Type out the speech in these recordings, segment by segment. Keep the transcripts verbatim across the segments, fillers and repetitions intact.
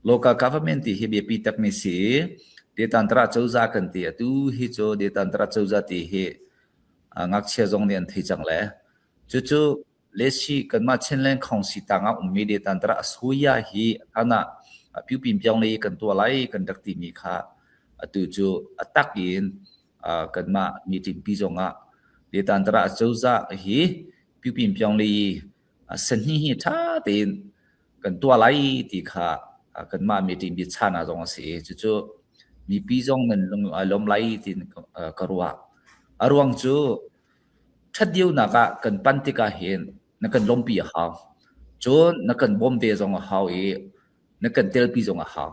Local government ti hi biapi tak mi si, Detantara Cozah kan ti, atu hi cu Detantara Cozah ti hi, aa, ngakchia zong nih an thei cang le. Cucu, le si kanmah Chinland Council tangah ummi Detantara a suya hi, a thanah, aa, piupin piawng le kan tuah lai kan rak timi kha, atu cu a tak in, aa, kanmah meeting pi zongah Detantara Cozah hi, piupin piawng le, aa, sahnih hi ṭha tein kan tuah lai ti kha, aa, kanmah meeting biachahnak zong a si. Cucu mipi zong nan lung aa lawm lai tiin, aa, ka ruah. A ruang cu ṭhat deuhnak ah kan pan tikah hin na kan lawmpi a hau. Cun na kan bawm ve zong a hau i na kan telpi zong a hau.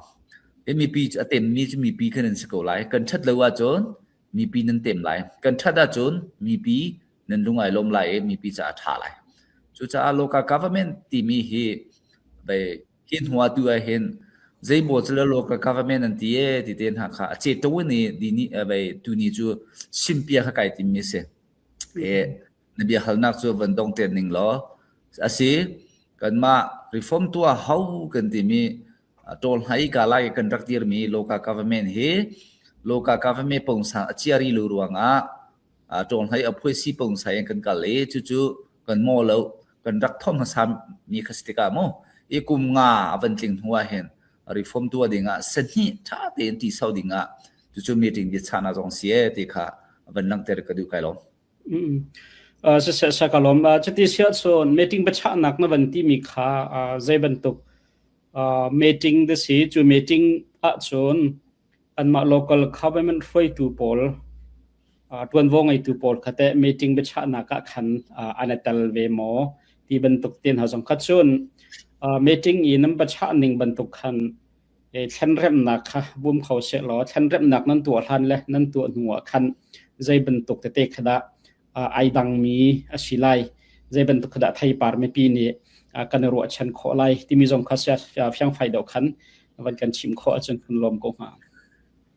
Hi mipi a temmi cu mipi kha nan si ko lai. Kan ṭhat lo ahcun mipi nan tem lai. Kan ṭhat ahcun mipi nan lung aa lawm lai i mipi caah a ṭha lai. Cucaah local government timi hi, bai, hi hnu atu ah hin zei baw cu le local government an ti e ti te hna kha a ceh ṭo in i di ni, aa, bai, tu ni cu simpia kha kai timi si. E, na biahalnak cu van dongter ning law. A si, kanmah reform tuah hau kan timi, aa, ṭawlhnai ka lai kan rak dirmi local government hi, local government pawngsa a cia rih lo ruangah, aa, ṭawlhnai a phuai si pawngsa in kan kal i, cucu kan maw lo, kan rak thawm hmasa mi kha si tikah maw, i kum nga a van tling hnu ah hin reform tuah dingah sahnih ṭha tein ṭihsauh dingah cucu meeting biachahnak zong si e ti kha van langhter ka duh kai lo. Mm. Aa, siseh, sa ka lawm. Aa, cuti si ahcun meeting biachahnak na van timi kha, aa, zei bantuk, aa, meeting dah si? Cu meeting ahcun anmah local government hruaitu pawl, aa, ṭuanvo ngeitu pawl kha teh meeting biachahnak ah khan, aa, an i tel ve maw ti bantuk te hna zong kha cun, aa, meeting i nan biachah ning bantuk khan, eh, thlenremhnak kha vum kho sehlaw, thlenremhnak nan tuah hlan le nan tuah hnu ah khan zei bantuk tete kha dah, aa, aa dangmi a si lai, zei bantuk kha dah theipar mipi nih, aa, kan i ruahchan khawh lai timi zong kha sia, aa, fiangfai deuh khan van kan chim khawh ahcun kan lawm ko hnga.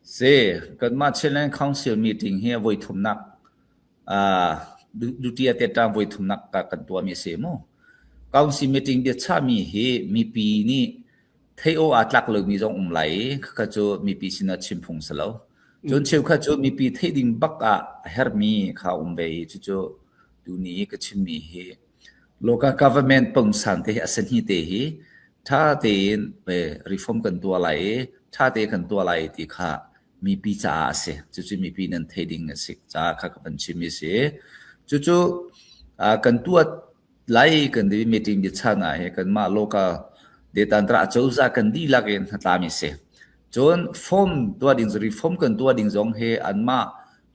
Si, kanmah Chinland Council meeting hi a voi thumnak, aa, du-, duty a tetang voi thumnak ka kan tuahmi a si mu. Council meeting biachahmi hi mipi nih theih-awh aa tlak lomi zong um lai i, kha cu mipi sinah chim phung si lo. Cun cheukhat cu mipi theih ding bak ah a herhmi kha um ve i, cucu tuni ka chimmi hi local government pawngsan te hi a sahnih te hi ṭha tein, eh, reform kan tuah lai i, ṭha te kan tuah lai ti kha mipi caah a si. Cucu mipi nan theih ding a si caah kha ka van chimmi si. Cucu, aa, kan tuah lai kan ti meeting biachahnak hi kanmah local Detantara Cozah kan dihlak in hnatlami si. Cun form tuah ding, reform kan tuah ding zong hi anmah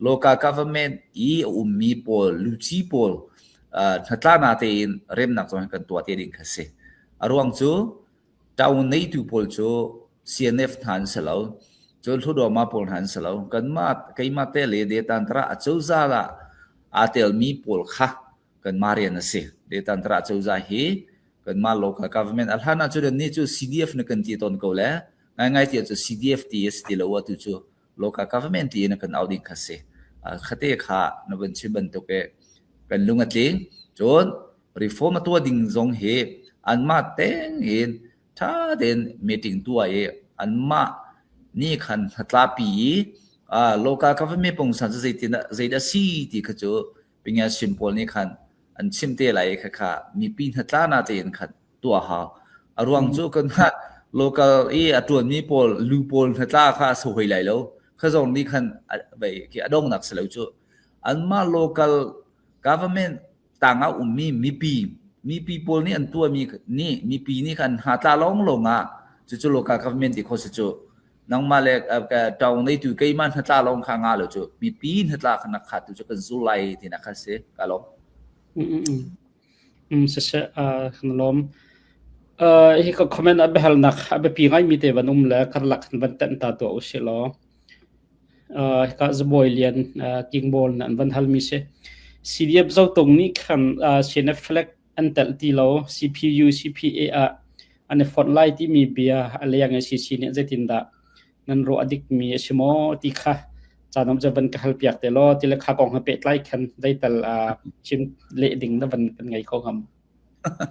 local government i a ummi pawl, luci pawl, aa, hnatlahnak tein remnak zong hi kan tuah te ding kha si. A ruang cu ṭaun neitu pawl cu C N F hna an si lo, cun Hludaw ma pawl hna an si lo. Kanmah, keimah te le Detantara Cozah ah aa telmi pawl kha kanmah rian a si. Detantara Cozah hi kanmah local government a hlan ahcun nih cu C D F na kan ti tawn ko le, ngaingai tiah cu C D F ti a si ti lo, atu cu local government ti na kan auh ding kha si. Aa, khate kha na van chim bantuk i kan lung a tling. Cun reform a tuah ding zong hi anmah teng in ṭha tein meeting tuah i anmah nih khan hnatlapi i, aa, local government pawngsan cu zeitin, zeidah si ti kha cu Pinga Shim pawl nih khan an chimh te lai kha, kha mipi hnatlahnak tein khan tuah hau. A ruang cu kanmah local i a ṭuanmi pawl, lu pawl hnatla kha a so hoi lai lo. Kha zong nih khan a, bai, khi a dongnak si lo cu. Anmah local government tangah ummi mipi, mipi pawl nih an tuahmi nih, mipi nih khan hnatla lawnglawng ah cucu local government ti kho si cu. Nangmah le, ah, ka ṭaung neitu keimah hnatla lawng kha ngah lo cu, mipi hnatla kha nak kha tu cu kan zul lai tinak kha si, ka lawm. Mm, mm, mm. Mm, siseh, ah, kan lawm. Ah, hi ka comment a biahalnak a biapi ngaimi te van um le karlak kan van tenh ta tuah u sih law. Ah, ka zabawi lian, ah, kingbawl nan van halmi si. C D F Zotung nih khan, ah, C N F flag an telh ti lo, C P U, C P A ah an i fonh lai timi bia a leng a C C nih zeitindah nan ruah a dikmi a si maw ti kha, canom cu van ka hal piak te law, ti le kha kong ha pehtlai khan zeital, ah, chim leh ding na van kan ngei ko ngam.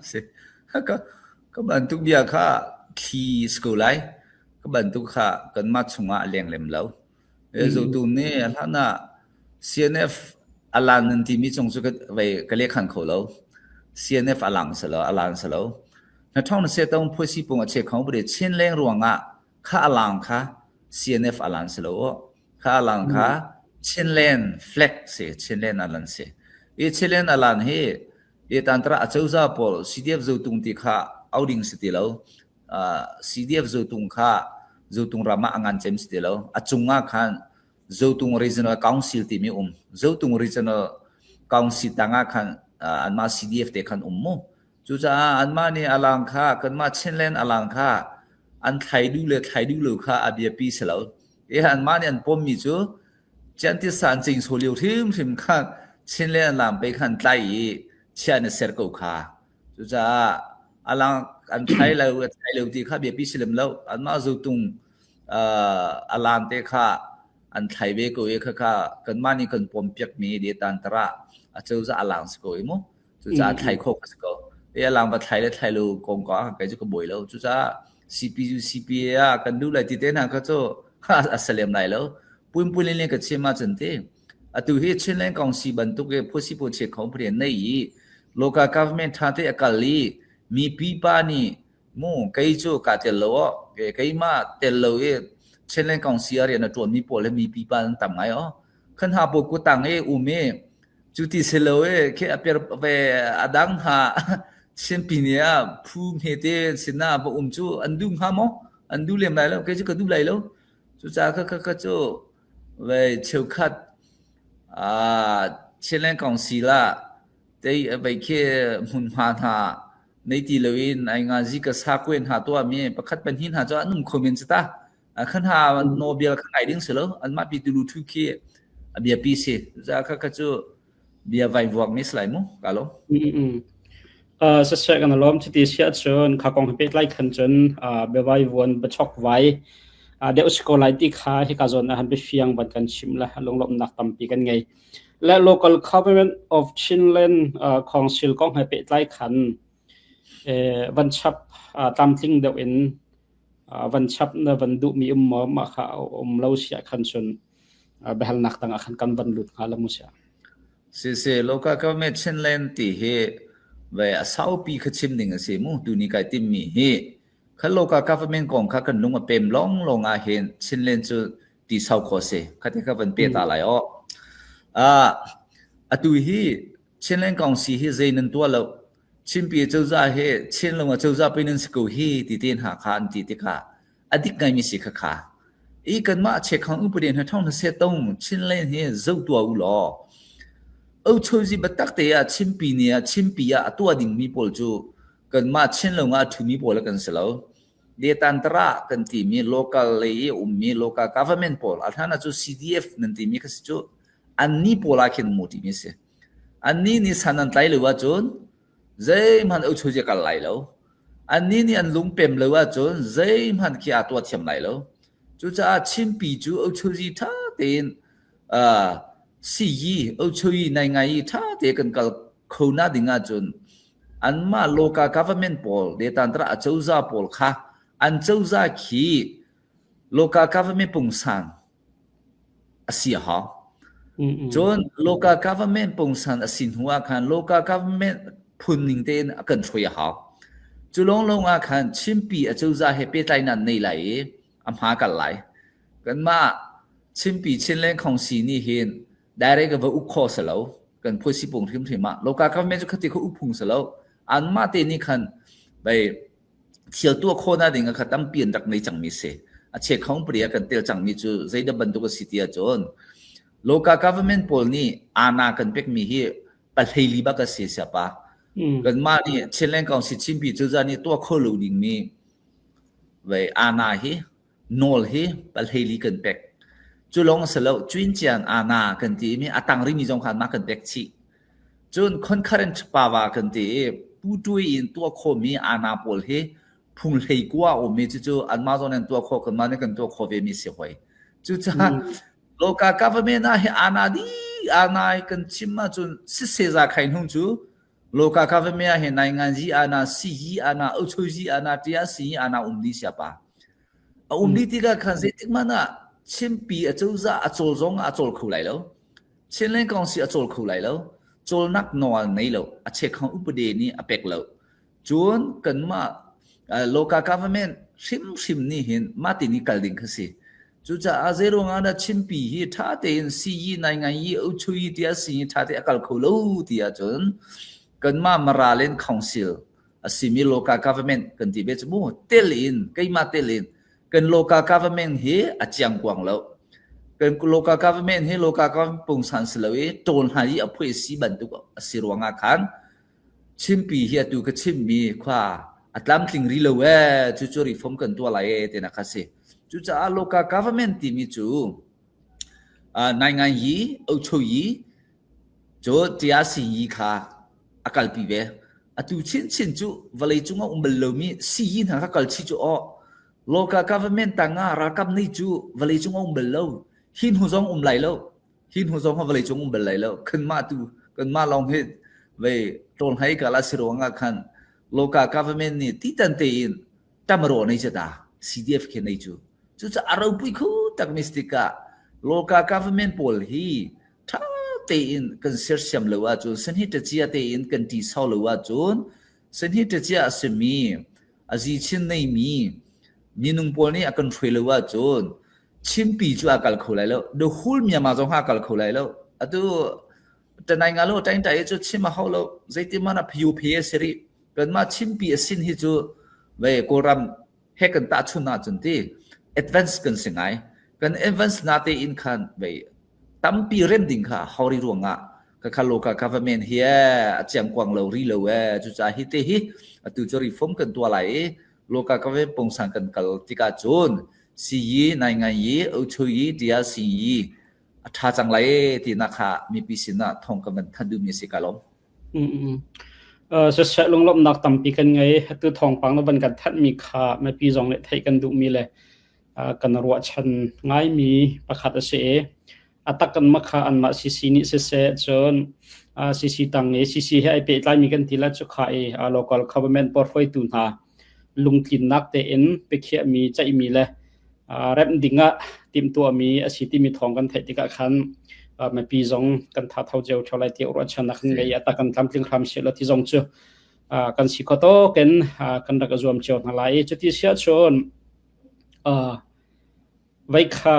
Si. Ka, ka bantuk bia kha thli si ko lai. Ka bantuk kha kanmah chungah a leng lem lo. E, Zotung nih a hlanah C N F a lan nan timi cung cu ka, vei, ka lek khan kho lo. C N F a lang si lo, a lan si lo. Hnathawng na se tong phuasi pung a che khong pade Chinland ruangah kha a lang kha C N F a lan si lo. Kha a lang kha Chinland flag si, Chinland a lan si. I Chinland a lan hi, i tantra a cozah pawl, C D F Zotung ti kha auding si ti lo. Ah, C D F Zotung kha Zotung ramah a ngan cem si ti lo. A cungah khan Zotung Regional Council timi um. Zotung Regional Council tangah khan, ah, anmah C D F te khan um mu. Cucaah anmah nih a lang kha, kanmah Chinland a lang kha, an thlai duh le thlai duh lo kha a biapi si lo. E, anmah nih an pommi cu, cian tisa an cing so lio hrimhrim kha Chinland a lang pei khan tlai i chiah na ser ko kha. Cucaah a lang an thlai lo, a thlai lo ti kha biapi si lem lo. Anmah Zotung, ah, a lan te kha an thlai ve ko i kha kha kanmah nih kan pompiakmi le tantra a cozah a lang si ko i mu. Cucaah thlai khawh ka si ko. E, a lang va thlai le thlai lo kong ka, kei cu ka buai lo. Cucaah C P U, C P A ah kan duh lai ti te hna kha cu a salem lai lo. Puin puin le ka chim ah cun ti. Atu hi Chinland Council bantuk i phuasi pung che khong parian nei i local government ṭha te a kal i mipi pa nih mu, kei cu ka tel lo aw. Ke-, keimah tel lo i Chinland Council a rian a ṭuanmi pawl le mipi pa an tam ngai aw. Khan ha pawl kutang i um i cuti si lo i khi a per ve a dang hna Chinpi nih a phu hme te sinah va um cu an duh hnga maw? An duh lem lai lo, kei cu ka duh lai lo. Cucaah kha, kha, kha cu vei cheukhat, aa, Chinland Council ah tei, vei khi hmunhma hna nei ti loin ai nga zi ka sa kuai hna tuahmi pakhat pahnih hna cu an um kho men cu ta. A khan ha Nobel kha ngai ding si lo, anmah pi tulu thu khi a biapi si. Cucaah kha, kha cu bia vaivuak mi si lai mu, ka lo. Saseh kan lawm, cuti si ahcun kha kong he pehtlai khan cun, aa, biavai vuan, biachok vai, aa, deuh si ko lai ti kha hika zawn ah han biafiang van kan chim le lunglawmhnak tampi kan ngei. Le Local Government of Chinland, aa, Council kong he pehtlai khan, eh, van chap, aa, tlamtling deuh in, aa, van chap na van duhmi um maw, mah kha a um lo si ah khan cun, aa, biahalnak tangah khan kan van lut hnga lam u si ah. Sisi, Local Government Chinland ti hi vei a saupi kha chim ding a si mu, tuni kai timmi hi. Kha Local Government kong kha kan lung a pem lawnglawng ah hin Chinland cu ti sau kho si. Khate kha van pe ta lai aw. Ah, atu hi Chinland Council hi zei nan tuah lo. Chinpi a cozah hi Chinlung a cozah pei nan si ko hi ti te hna kha an ti tikah a dik ngaimi si kha kha. I kanmah chekhang upadi hna thawng hna se tong Chinland hi zoh tuah u law. Ochozi batak te ah Chinpi ni ah Chinpi ah a tuah dingmi pawl cu kanmah Chinlung ah a thumi pawl a kan si lo. Detan tara kan timi local lei i ummi local government pawl a hlan ah cu C D F nan timi kha si cu anni pawl ah khin mu timi si. Anni ni san an tlai lo ahcun zeihmanh ochozi a kal lai lo. Anni nih an lungpem lo ahcun zeihmanh khi aa tuah thiam lai lo. Cucaah Chinpi cu ochozi ṭha tein, aa, siyi, ochozi naingai i ṭha te kan kal kho na ding ahcun anmah local government pawl, detan tara a cozah pawl kha an cozah khi local government pungsan a si a hau. Cun local government pungsan a si hnu ah khan local government phun ning tein a kan hruai a hau. Cu lawnglawng ah khan Chinpi a cozah he pehtlainak nei lai i a hma kal lai. Kanmah Chinpi Chinland Council nih hin direct a va uk khawh si lo. Kan phuasi pung hrimhrim ah local government cu khati kha uk phung si lo. Anmah te nih khan bai thil tuah khawhnak ding a kha tampi an rak nei cangmi si. A chekhang pari a kan tel cangmi cu zeidah bantuk a si ti ahcun local government pawl nih aana kan pekmi hi pahleili bak a si, siapa. Kanmah nih Chinland Council Chinpi cozah nih tuah khawh lo dingmi vei aana hi nawl hi pahleili kan pek. Cu lawng a si lo, cuincian aana kan timi a tang rihmi zong kha anmah kan pek chih. Cun concurrent power kan ti i, puṭui in tuah khawhmi aana pawl hi phung hlei kua a ummi cucu anmah zong nih an tuah khawh, kanmah nih kan tuah khawh vemi si hoi. Cucaah local government ah hi aana dih, aana i kan chim ahcun siseh za khai hnu cu Local government ah hin nainganyi ana, siyi ana, auchoyi ana, tiasinyi ana um ding siapa. A um ding tikah khan zeitik mana Chinpi a cozah a cawl zong a cawl kho lai lo. Chinland Council a cawl kho lai lo. Cawlnak nawl nei lo. A chekhang upade nih a pek lo. Cun kanmah, ah, local government hrimhrim nih hin mah tini kal ding kha si. Cucaah zeiruangah dah Chinpi hi ṭha tein siyi, nainganyi, auchoyi tiasinyi ṭha te a kal kho lo tiah cun kanmah Mara Land Council a simi local government kan ti ve cu mu, tel in, keimah tel in, kan local government hi a ciangkuang lo. Kan local government hi local government pungsan si lo i, ṭawl hna i a phuai si bantuk a si ruangah khan Chinpi hi atu ka chimmi khua a tlamtling rih lo e, cucu reform kan tuah lai e, tinak kha si. Cucaah local government timi cu, aa, nainganyi, auchoyi, cu tiasinyi kha a kalpi ve. Atu chinchin cu vawleicung a um bal lomi siyi hna kha kal chih cu aw. Local government tangah ralkap nei cu vawleicung a um bal lo. Hin hu zong um lai lo. Hin hu zong ha vawleicung um bal lai lo. Kanmah tu, kanmah lawng hi vei ṭawl hna i kal a si ruangah khan local government nih titan tein tamrawh nei cata C D F khi nei cu. Cucaah a ropui kho tak mi si tikah local government pawl hi ṭha tein kan sersiam lo ahcun, sahnih ṭacia tein kan ṭi sau lo ahcun, sahnih ṭacia a simi, a zichin neimi minung pawl nih a kan hruai lo ahcun, Chinpi cu a kal kho lai lo. The whole Myanmar zong ha a kal kho lai lo. Atu tanai nga lo, tain tai cu chim a hau lo. Zeitin mana phayu phaye si rih. Kanmah Chinpi a sin hi cu vei Kawlram he kan tahchun ahcun ti advance kan si ngai. Kan advance na tein khan vei tampi rem ding kha hau rih ruangah ka kha local government hi a ciangkuang lo rih lo e. Cucaah hi te hi atu cu reform kan tuah lai i local government pungsan kan kal tikah cun siyi, nainganyi, auchoyi, tiasinyi a ṭha cang lai e tinak kha mipi sinah thawng kan van thanh duhmi a si ka lawm. Mm, mm. Aa, siseh, lunglawmhnak tampi kan ngei. Atu thawngpang na van kan thanhmi kha mipi zong nih theih kan duhmi le, aa, kan ruahchan ngaimi pakhat a si i, a tak kan mak kha anmah C C nih siseh cun, aa, C C tang i C C he aa pehtlaimi kan ti lai cu kha i, aa, local government porhruaitu hna lungtlinnak tein biakhiahmi, ceihmi le aa, remh dingah timhtuahmi a si timi thawng kan theih tikah khan, aa, mipi zong kan thatho cio ṭheo lai tiah ruahchannak kan ngei, a tak kan tlamtling hram si lo ti zong cu, aa, kan si kho tawk in, aa, kan rak zuam cio hna lai. Cuti si ahcun, aa, vei kha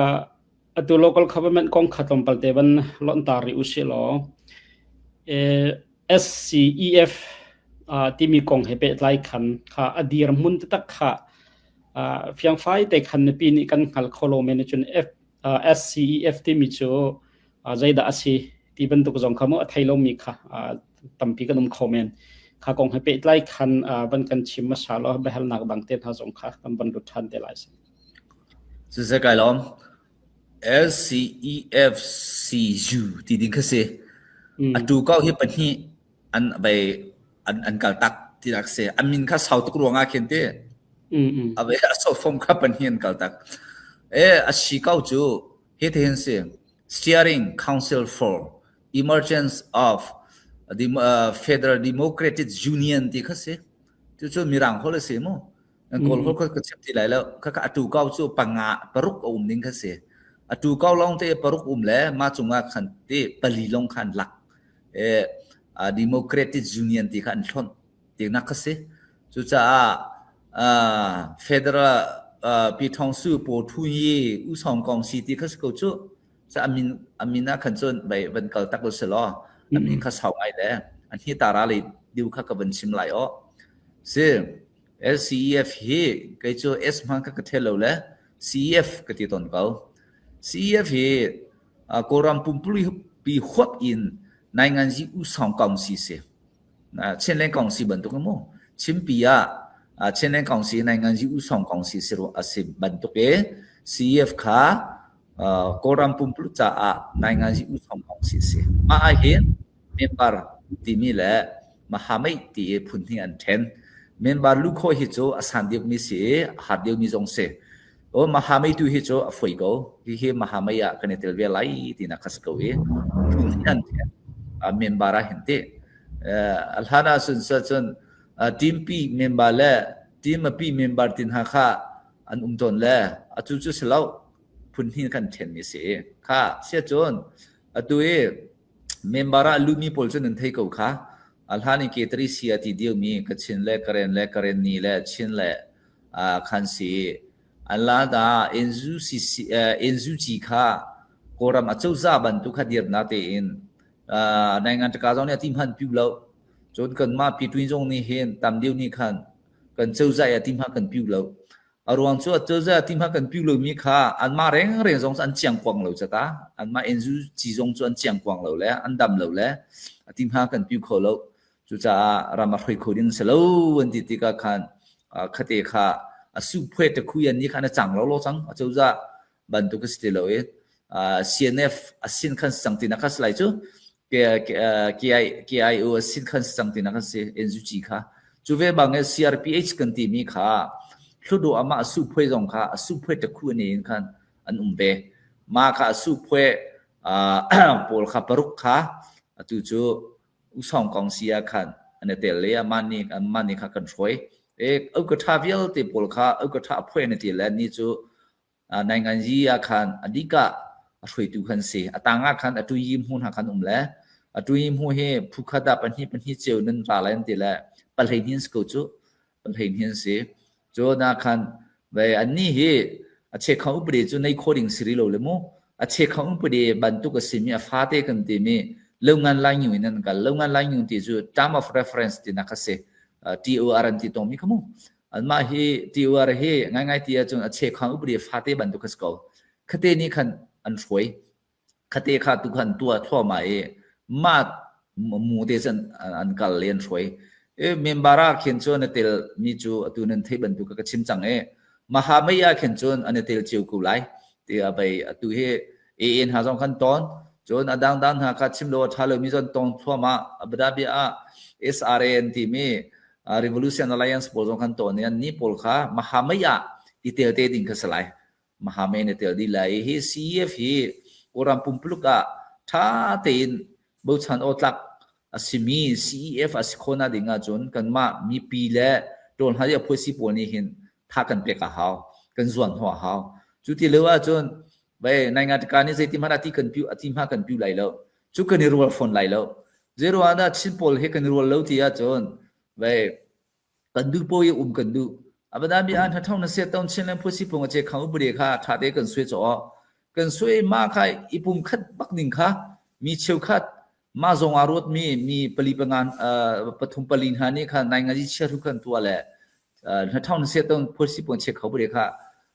atu local government kong kha tlawmpal te van lonhta rih u sih law. Eh, S C E F, aa, timi kong he pehtlai khan kha a dir hmun taktak kha, aa, fiangfai te khan mipi nih kan hngal kho lo men cun F, aa, S C E F timi cu, aa, zeidah a si ti bantuk zong kha mu a thei lomi kha, aa, tampi kan um kho men. Kha kong he pehtlai khan, aa, van kan chim hmasa law, biahalnak dang te hna zong kha kan van lut ṭhan te lai si. Cuzekai lawm. L C E F C U ti ding kha si. Mm. Atu kau hi pahnih an vei an, an kaltak tinak si. An min kha sau tuk ruangah khin ti. Mm, mm. A vei a short form kha pahnih an kaltak. E, a si kau cu hi te hin si. Steering Council for Emergence of Dem-, uh, Federal Democratic Union ti kha si. Cu cu Mirang holh a si mu. An Kawl holh kha ka chim ti lai lo. Kha kha atu kau cu panga, paruk a um ding kha si. Atu kau lawng te paruk um le, mah cungah khan ti pali lawng khan lak. E, a, Democratic Union ti kha an hlonh tinak kha si. Cucaah, a, Federal, a, Pi Thawng Su Paw Thu Yi U Sawng Kawng Si ti kha si ko cu. Cu a min, a min ah khan cun vei van kal tak lo si law. A min kha sau ngai le. A hnih ta ra lei diu kha ka van chim lai aw. Si. L C E F hi, kei cu S hmang kha ka ṭheh lo le, C E F ka ti tawn ko. C E F hi, aa, Kawlram pumpulpi huap in nainganzi U Sawng Kawng Si si. Aa, Chinland Kawng Si bantuk a mu. Chinpi ah, aa, Chinland Kawng Si nainganzi U Sawng Kawng Si si ruang a si bantuk i, C E F kha, aa, Kawlram pumpulpi caah nainganzi U Sawng Kawng Si si. Mah ah hin, member timi le mahamei ti i phun hnih an ṭhen. Member lu kho hi cu a san deuhmi si i a har deuhmi zong si. O, mahamei tu hi cu a foi ko. Hihi mahamei ah kan i tel ve lai tinak kha si ko i phun hnih an ṭhen. A member ah hin ti. Eh, a hlan ah sun sa cun, ah, team pi member le team a pi member tin ha kha an um tawn le a cu cu si lo phun hnin kan ṭhen mi si kha si cun atu i member ah a lut mi pawl cu nan thei ko kha. A hlan i K three C a ti deuh mi Kachin le Karen le Karenni le Chin le, ah, khan si. An la da N U C C, eh, N U G kha Kawlram a cozah bantuk kha dirnak tein, ah, naingan taka zong nih a ti hman piu lo. Cun kanmah Pyithu zong nih hin tam deuh nih khan kan cozah i a ti hma kan piu lo. A ruang cu a cozah a ti hma kan piu lo mi kha anmah rengreng zong cu an ciang kuang lo cata. Anmah N U G zong cu an ciang kuang lo le an dam lo le a ti hma kan piu kho lo. Cucaah ram a hruai kho ding si lo an ti tikah khan, ah, khate kha a suhphuai takhu i an ni kha an a cang lo lo cang. A cozah bantuk a si ti lo i, ah, C N F a sin khan si cang tinak kha si lai cu. K-, K-, ah, K I, K I O a sin khan si cang tinak kha si, N U G kha. Cu ve bang i C R P H kan timi kha, Hludaw amah a suhphuai zong kha, a suhphuai takhu a nei in khan an um ve. Mah kha a suhphuai, ah, pawl kha paruk kha, atu cu U Sawng Kawng Si ah khan an i tel le, amah nih, amah nih kha kan hruai. E, aukaṭha vialte pawl kha aukaṭha a phuai an i tel le, an nih cu, ah, naingan yi ah khan a dik ah a hruaitu khan si. A tang ah khan a ṭuyi hmu hna khan um le. A ṭuyi hmu hi phukhat ah pahnih pahnih ceu nan ra lai an ti le. Pahleihnih an si ko cu. Pahleihnih an si. Cu nak khan vai an nih hi a chekhang upadi cu nei kho ding si rih lo le mu. A chekhang upadi bantuk a simi a fate kan timi longan lainyu in an kal. Longan lainyu ti cu term of reference tinak kha si. Ah, T O R an ti tong mi kha mu. Anmah hi T O R hi ngaingai ti ahcun a chekhang upadi fate bantuk kha si ko. Khate nih khan an hruai. Khate kha tu khan tuah thluahmah i mah mu te cun an, an kal le an hruai. E, member ah khin cu an i tel mi cu atu nan theih bantuk ka chim cang i mahamei ah khin cun an i tel cio ko lai. Ti a bei atu hi A A hna zong khan ton. Cun a dangdang hna kha chim lo a ṭha lo mi zong ton thluahmah a bada bia ah S R A an timi, ah, Revolution Alliance pawl zong khan ton i an ni pawl kha mahamei ah i tel te ding kha si lai. Mahamei an i tel dih lai. Hi C E F hi Kawlram pumpuluk ah ṭha tein bochan awtlak a simi C E F a si khawhnak ding ahcun kanmah mipi le ṭawl hna i a phuaisi pawl nih hin tha kan pek a hau, kan zuan hnu a hau. Cu ti lo ahcun vai naingan taka nih zeiti hmanh a ti kan piu, a ti hma kan piu lai lo. Cu kan i rual fawn lai lo. Zeiruangah dah Chin pawl hi kan i rual lo ti ahcun vai kan duh paoh i um kan duh. A bada bia ah hnathawng na siat ton Chinland phuaisi pung a chekhang upadi kha ṭha te kan suai caw. Kan suai mah kha i pum khat bak ning kha mi cheukhat mah zong aa ruat mi, mi pali panga, ah, pathum pali hna nih kha naingan yi chia hru kan tuah le, ah, hnathawng na siat ton phuaisi pung a chekhang upadi kha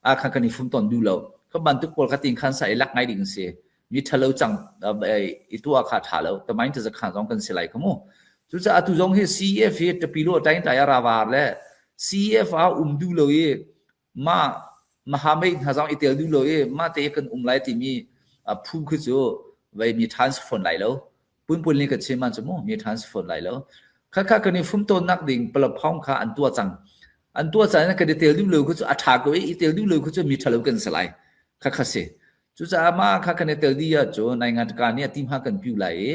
a kha kan i fum ton duh lo. Kha bantuk pawl kha ting khan sa i lak ngai ding si. Mi ṭha lo cang, ah, i tuah kha ṭha lo. Tamain ta zakhan zong kan si lai kha mu. Cucaah atu zong hi C E F hi ṭapi lo a tain ṭai a ra var le C E F a um duh lo i mah mahamei hna zong i tel duh lo i mah te kan um lai timi, ah, phu khi cu vai mi ṭhan si fawn lai lo. Punpun nih ka chim man cu mu mi ṭhan si fawn lai lo. Kha kha kan i fum tonnak ding palaphawng kha an tuah cang. An tuah cang in kan i tel duh lo khi cu a ṭha ko i i tel duh lo khi cu mi ṭha lo kan si lai. Kha kha si. Cucaah mah kha kan i tel dih ahcun naingan taka nih a ti hma kan piu lai i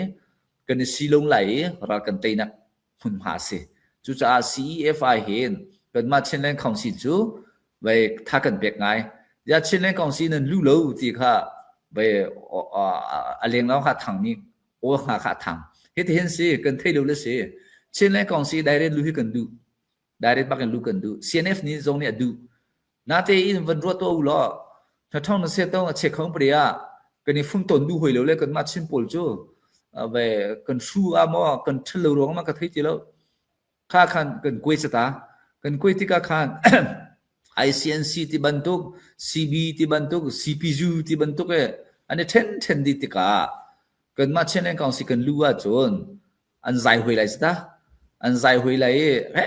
kan i si lawng lai i ral kan teinak hmunhma a si. Cucaah C E F I hin kanmah Chinland Council cu vai tha kan pek ngai. Ya Chinland Council nan lu lo ti kha vai, a, a, a leng lo kha thang mi aw hnga kha thang. Hitihin si kan thei lo le si. Chinland Council direct lu hi kan duh. Direct bak in lu kan duh. C N F nih zong nih a duh. Natein van ruat tuah u law, hnathawng na siat ton a chekhang upadi ah kan i fum ton duh hoi lo le kanmah Chin pawl cu, ah, vai kan hru ah maw, kan ṭhal lo ruang ah maw ka thei ti lo. Kha khan kan kuai cata. Kan kuai tikah khan I C N C ti bantuk, C B ti bantuk, C P U ti bantuk e an i ṭhen ṭhen dih tikah kanmah Chinland Council kan lu ahcun an zai hoi lai cata. An zai hoi lai i, he,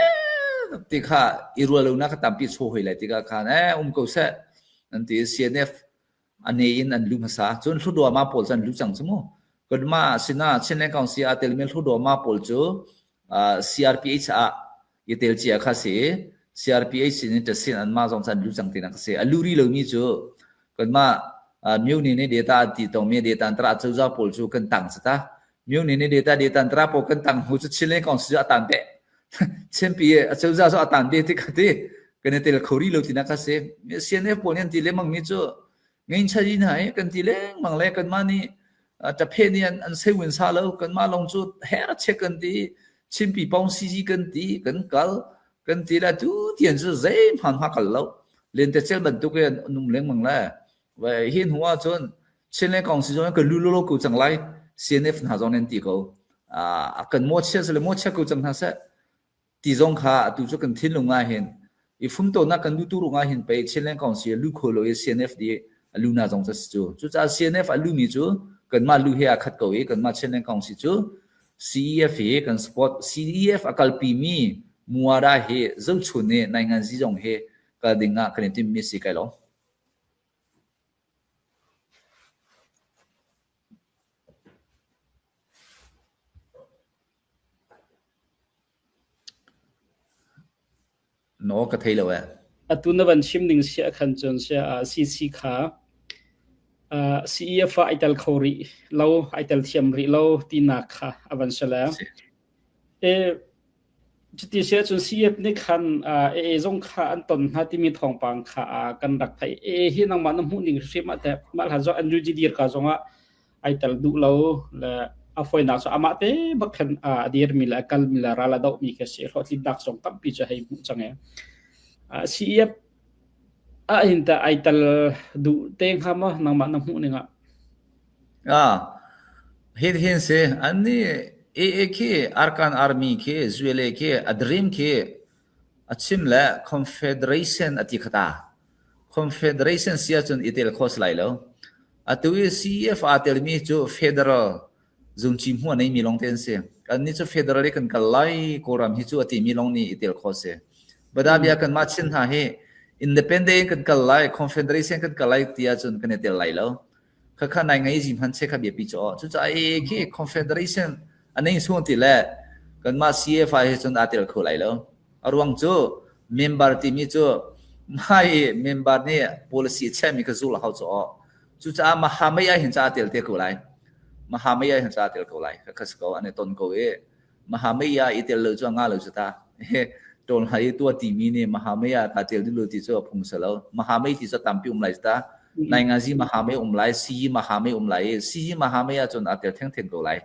ti kha i rual lonak kha tampi chaw hoi lai tikah khan, eh, um ko seh, an ti i C N F a nei in an lu hmasa. Cun Hludaw amah pawl cu an lu cang cu mu. Kanmah sinah Chinland Council a telmi Hludaw amah pawl cu, ah, C R P H ah i tel cia kha si. C R P H nih ṭasin anmah zong cu an lu cang tinak a si. A lu rih lomi cu kanmah, ah, myo nih data an ti tongmi data an tara cozah pawl cu kan tang cata. မျိုးအနေနဲ့ဒေသဒေသန္တရပေါ် ကန့်သတ်မှု Chinland Council အတန်တဲ့ ချင်းပြည်အစိုးရဆိုအတန်တဲ့ တိကတိ ကနဲ့တယ် ခုံရီလို့ တင်တာကစေ စီအန်အက်ဖ် ပေါ် နဲ့ တီလဲမင် မျိုး ချို့ ငိမ်းချမ်းရေး နဲ့ ကတီလဲမင် လဲ ကမ္ဘာ နဲ့ တစ်ဖက် နဲ့ အန်စိတ်ဝင်စားလို့ ကမ္ဘာ လုံး ချို့ ဟဲ ရ ချက် ကတီ ချင်းပြည်ပေါင်းစည်းရေး ကတီ ကကလ ကတီ လဲ တူတန် ချို့ စိတ်မှန်မှ ကလို့ လင်း တစ်ချက် ဘန်တုက နုံလဲမင် လဲ ဝဲ ဟိန ဟိုဝါ ချို့ Chinland Council က လူ လို လို ကူ ချင် လိုက် စီအန်အက်ဖ် နာ ဇောင်း နဲ့ တီ ကို အာ အကမောချက် စ လဲ မောချက် ကူ ချင် နာ ဆက် တီ ဇောင်း ခါ အတူ ချို့ ကထင်း လို ငါ ဟင် အဖုံ တို နာ က လူ တူ ရူ ငါ ဟင် ပဲ Chinland Council လူ ခို လို စီအန်အက်ဖ် ဒီ အလူ နာ ဇောင်း ဆက် ချို့ ချို့ ချာ စီအန်အက်ဖ် အလူ မီ ချို့ ကမ္ဘာ လူ ဟဲ အခတ် ကို ကမ္ဘာ Chinland Council ချို့ စီအီအက်ဖ် ဟဲ က support စီအီအက်ဖ် အကလ်ပီ မီ မူဝါဒ ဟဲ ဇုတ် ချို့ နဲ့ နိုင်ငံရေး ဇောင်း ဟဲ က ဒင်း ငါ က နဲ့ တင် မီ စီ ကဲ လို့ နော် ကထဲ လို့ ဝဲ အတူ န ဘန် ချီမ် နင်း စီ အခန်း ချို့ စီ အာ စီ စီ ခါ အာ စီအီအက်ဖ် အ အိုက်တယ် ခုံရီ လို့ အိုက်တယ် ထီမ် ရီ လို့ တီ နာ ခါ အ ဘန် စ လဲ အဲ ချီတီ စီ အ ချို့ စီအီအက်ဖ် န့ ခါ အာ အဲ အဲ ဇောင်း ခါ အန်တွန် နာ တီ မီ ထောင် ပင် ခါ အာ က ရ ထိုင် အဲ ဟိ နင် မ န မူ နင်း ရ မ တဲ မ လဲ ဇောင်း အန်ယူ ဂျီ ဒီ ခါ ဇောင်း အ အိုက်တယ် ဒူ လို့ လဲ အ ဖဲ နာ ချို့ အ မ တဲ ဘၣ် ခ အာ အ ဒီ မီ လဲ အကလ် မီ လဲ ရ လဲ ဒို မီ ခဲ စီ ဟို တီ နာ ဇောင်း တမ်း ပီ ချို့ ဟဲ မူ ချင် အဲ အာ စီအီအက်ဖ် အ ဟိ တ အိုက်တယ် ဒူ တဲ ခါ မ နင် မ န မူ နင်း ငါ အာ ဟိ ဟိ စီ အ န့ အဲ အဲ ခဲ အရကန် အာမီ ခဲ ယူ အဲလ် အဲ ခဲ အ ဒရီမ် ခဲ အ ချီမ် လဲ ကွန်ဖက်ဒရေးရှင်း အ တီ ခါ တႃႉ ကွန်ဖက်ဒရေးရှင်း စီ အ ချို့ အ အိုက်တယ် ခု စ လဲ လို့ အ တူ စီအီအက်ဖ် အ အိုက်တယ် မီ ချို့ ဖက်ဒရယ် ဇုန် ချီ မူ အ န့ မီ လွင် တဲ စီ အ န့ ချို့ ဖက်ဒရယ် က ကလ် လဲ ကိုရမ် ဟိ ချို့ အ တီ မီ လွင် န့ အ အိုက်တယ် ခု စီ ဘၣ် ဒါ ဘႃး က မ ချီမ် နာ ဟဲ အင် ဒီ ပင် ဒ့ၣ် က ကလ် လဲ ကွန်ဖက်ဒရေးရှင်း က ကလ် လဲ တီ အ ချို့ က နဲ့ တဲ လဲ လို့ ခါ ခါ နိုင်ငံရေး ရ မှန် ချက် ခါ ဘႃး ပီ ချို့ ချို့ ချာ အဲ အဲ ခဲ ကွန်ဖက်ဒရေးရှင်း အ န့ ချို့ တီ လဲ က မ စီအီအက်ဖ် ဟဲ ချို့ အ အိုက်တယ် ခု လဲ လို့ အ ရ ဝင်း ချို့ member တီ မီ ချို့ မ member န့ policy ချက် မီ က ဇု လ ဟောက် ချို့ ချို့ ချာ မဟာမိတ် အ ဟိ ချာ အ အိုက်တယ် တဲ ခု လဲ မဟာမိတ် အ ဟိ ချာ အ အိုက်တယ် ခု လဲ ခါ ခါ စ က ဝ အ န့ တွန် က ဝ အဲ မဟာမိတ် အ အိုက်တယ် လို့ ချို့ ငါ လို့ ချို့ တႃႉ တွန် လဲ တူ တီ မီ န့ မဟာမိတ် အ အိုက်တယ် ဒု လို့ တီ ချို့ ဖုံ စ လို့ မဟာမိတ် တီ ချို့ တမ်း ပီ အိမ် လဲ တႃႉ နိုင်ငံရေး မဟာမိတ် အိမ် လဲ စစ်ရေး မဟာမိတ် အိမ် လဲ စစ်ရေး မဟာမိတ် အ ချို့ အ အိုက်တယ် ထဲင် ထဲင် ခု လဲ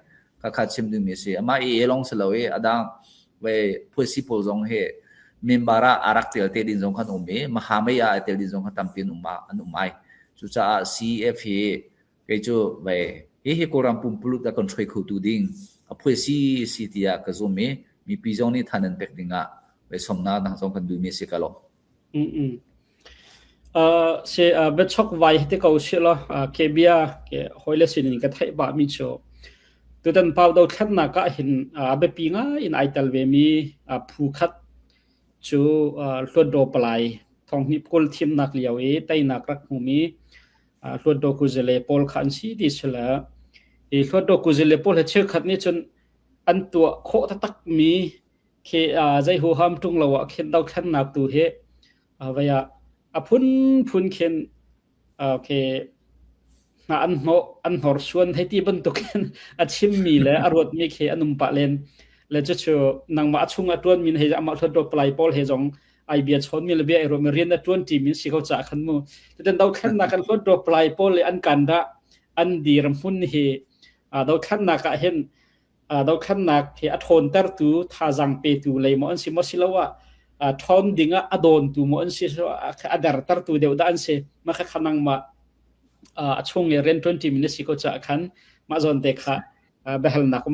ခါ ခါ ချီမ် ဒု မီ စီ အ မ အဲ အဲ လွင် စ လို့ အဲ အ ဒါ ဝဲ ဖွဲ့စည်းပုံ ဇောင်း ဟဲ member အ အ အိုက်တယ် တဲ ဒ် ဇောင်း ခါ အိမ် မီ မဟာမိတ် အ အိုက်တယ် ဒ် ဇောင်း ခါ တမ်း ပီ အိမ် မ အိမ် အိမ် ချို့ ချာ စီအီအက်ဖ် ဟဲ ကဲ ချို့ ဝဲ ဟဲ ဟဲ ကိုရမ် ပူၼ်ႉ ပူၼ်ႉ တႃႉ control ခု တူ ဒင်း အ ဖွဲ့စည်း စီ တီ အ က ဇို မီ မီ ပီ ဇောင်း န့ ထၢၼ်ႈ ပႅတ်ႈ ဒင်း အ ဝဲ သွမ်ၼႃႈ တင်း သွင် ကၼ် ဒု မီ စီ က လို့ အ စီ အ ဘႃႇသွၵ်ႈဝႆႉ တီႈၵဝ်ႇ စီ လႃႈ အ ၶေႇပီႇဢႃႇ ၵေႃႈ ႁွႆးလႄႈ သီႇၼိုင်ႈ ၵႃႈထႆႇ ပႃႇမီႇ ၸူဝ်ႈ တူဝ်တၼ်းပဝ်ႇ တေႃႇၶၼ်ႇၼႃႇၵႃႈႁိၼ် ဢႃႇ ပႆႇပီႈငၢႆႈ ဢၼ်ဢၢႆႈတႄႉဝႄႈမီး ဢႃႇ ၽူႈၶတ်း ၸူဝ်ႈ ဢႃႇ လွတ်ႈတေႃႇပလၢႆႇ ထွင်ႇၼိပ်ႉၵူၼ်းထိမ်းၼၵ်းလဵဝ် ဢေႇ တႆးၼၵ်းရၵ်ႉႁူဝ်မီး ဢႃႇ လွတ်ႈတေႃႇၵူႈၸႄႈလႄႈ ပေႃးၶၢၼ်ႉသီႇတီႈသေလႄႈ ဢေႇ လွတ်ႈတေႃႇၵူႈၸႄႈလႄႈ ပေႃးလႄႈ ၸိူဝ်းၶတ်းၼႆႉၸိုင် ဢၼ်တူဝ်ၶေႃႈတၵ်းတၵ်းမီး ၶႄႇ ဢႃႇ ၸႂ်ႁူဝ်ႁၢမ်ႈတုင်းလဝ်ႈ ၶႄႇ တဝ်ႈၶႅၼ်းၼၵ်းတူဝ်ႁႄႉ ဢႃႇ ဝႃႈယဝ်ႉ ဢႃႇ ၽုၼ်း ၽုၼ်းၶႄႇ ဢႃႇ ၶႄႇ ၼႃႇ ဢၼ်ႁေႃႇ ဢၼ်ႁေႃႇသူၼ်ႁႂ်ႈတီႈပၼ်ႇတုၵ်ႉၶႅၼ်း ဢႃႇ ၶျိမ်ႇမီႇလႄႈ ဢႃႇ ရူတ်ႉမီးၶႄႇ ဢၼ်ဢုမ်ႇပႃႇလႅၼ်ႇ လႄႈ ၸိူဝ်းၸိူဝ်း ၼင်ႇမႃး ဢႃႇ ၸုင်ႇ ဢႃႇ တွၼ်ႈမိၼ်ႁႂ်ႈ ဢႃႇ မႃး ၶျွတ်ႈတေႃႇပလၢႆႈပေႃးလႄႈ ၸွင်ႇ ဢၢႆႈပီႇဢႃႇ ၶျွတ်ႈမိၼ်လႄႈ ပီႇဢႃႇ ဢႃႇ ရူတ်ႉမီး ရႅၼ်းၼႃႇ တွၼ်ႈတီႈမိၼ် သီႇၵဝ်ႈၸႃႇၶၼ်ႇမူႇ တႄႉတႄႉ တဝ်ႈၶႅၼ်းၼႃႇၵၼ် ၶျွတ်ႈတေႃႇပလၢႆႈပေႃးလႄႈ ဢၼ်ၵၼ်ႇတႃႇ ဢၼ်လီရမ်ႇမုၼ်းႁႄႉ ဢႃႇ တဝ်ႈၶႅၼ်းၼႃႇၵႃႈႁႅၼ်း ဢႃႇ တဝ်ႈၶၼ်ၼၵ်း ၶႄႇ ဢထွၼ်တႃႇတူႈ ထႃႈၸၢင်ႈပေႇတူႈလႆႈ မေႃဢၼ်သီႇ မေႃသီႇလဝႃႈ ဢႃႇ ထွၼ်တိင်ႇ ဢႃႇ ဢတွၼ်ႇတူႈ မေႃဢၼ်သီႇလဝႃႈ ဢႃႇ ဢၼ်တႃႇတူႈ တေဝ်ႇတႃႇဢၼ်သီႇ မႃးၶႃႈ ၶႃႈၼင်ႇမႃး ဢႃႇ ဢၶျူင်းၼႆႉ ရႅၼ်း တွၼ်ႈတီႈ မိၼိတ်ႉ သီႇၵေႃႈ ၸႃႉၶၼ် မႃးၸွၼ်ႈတႄႉၶႃႈ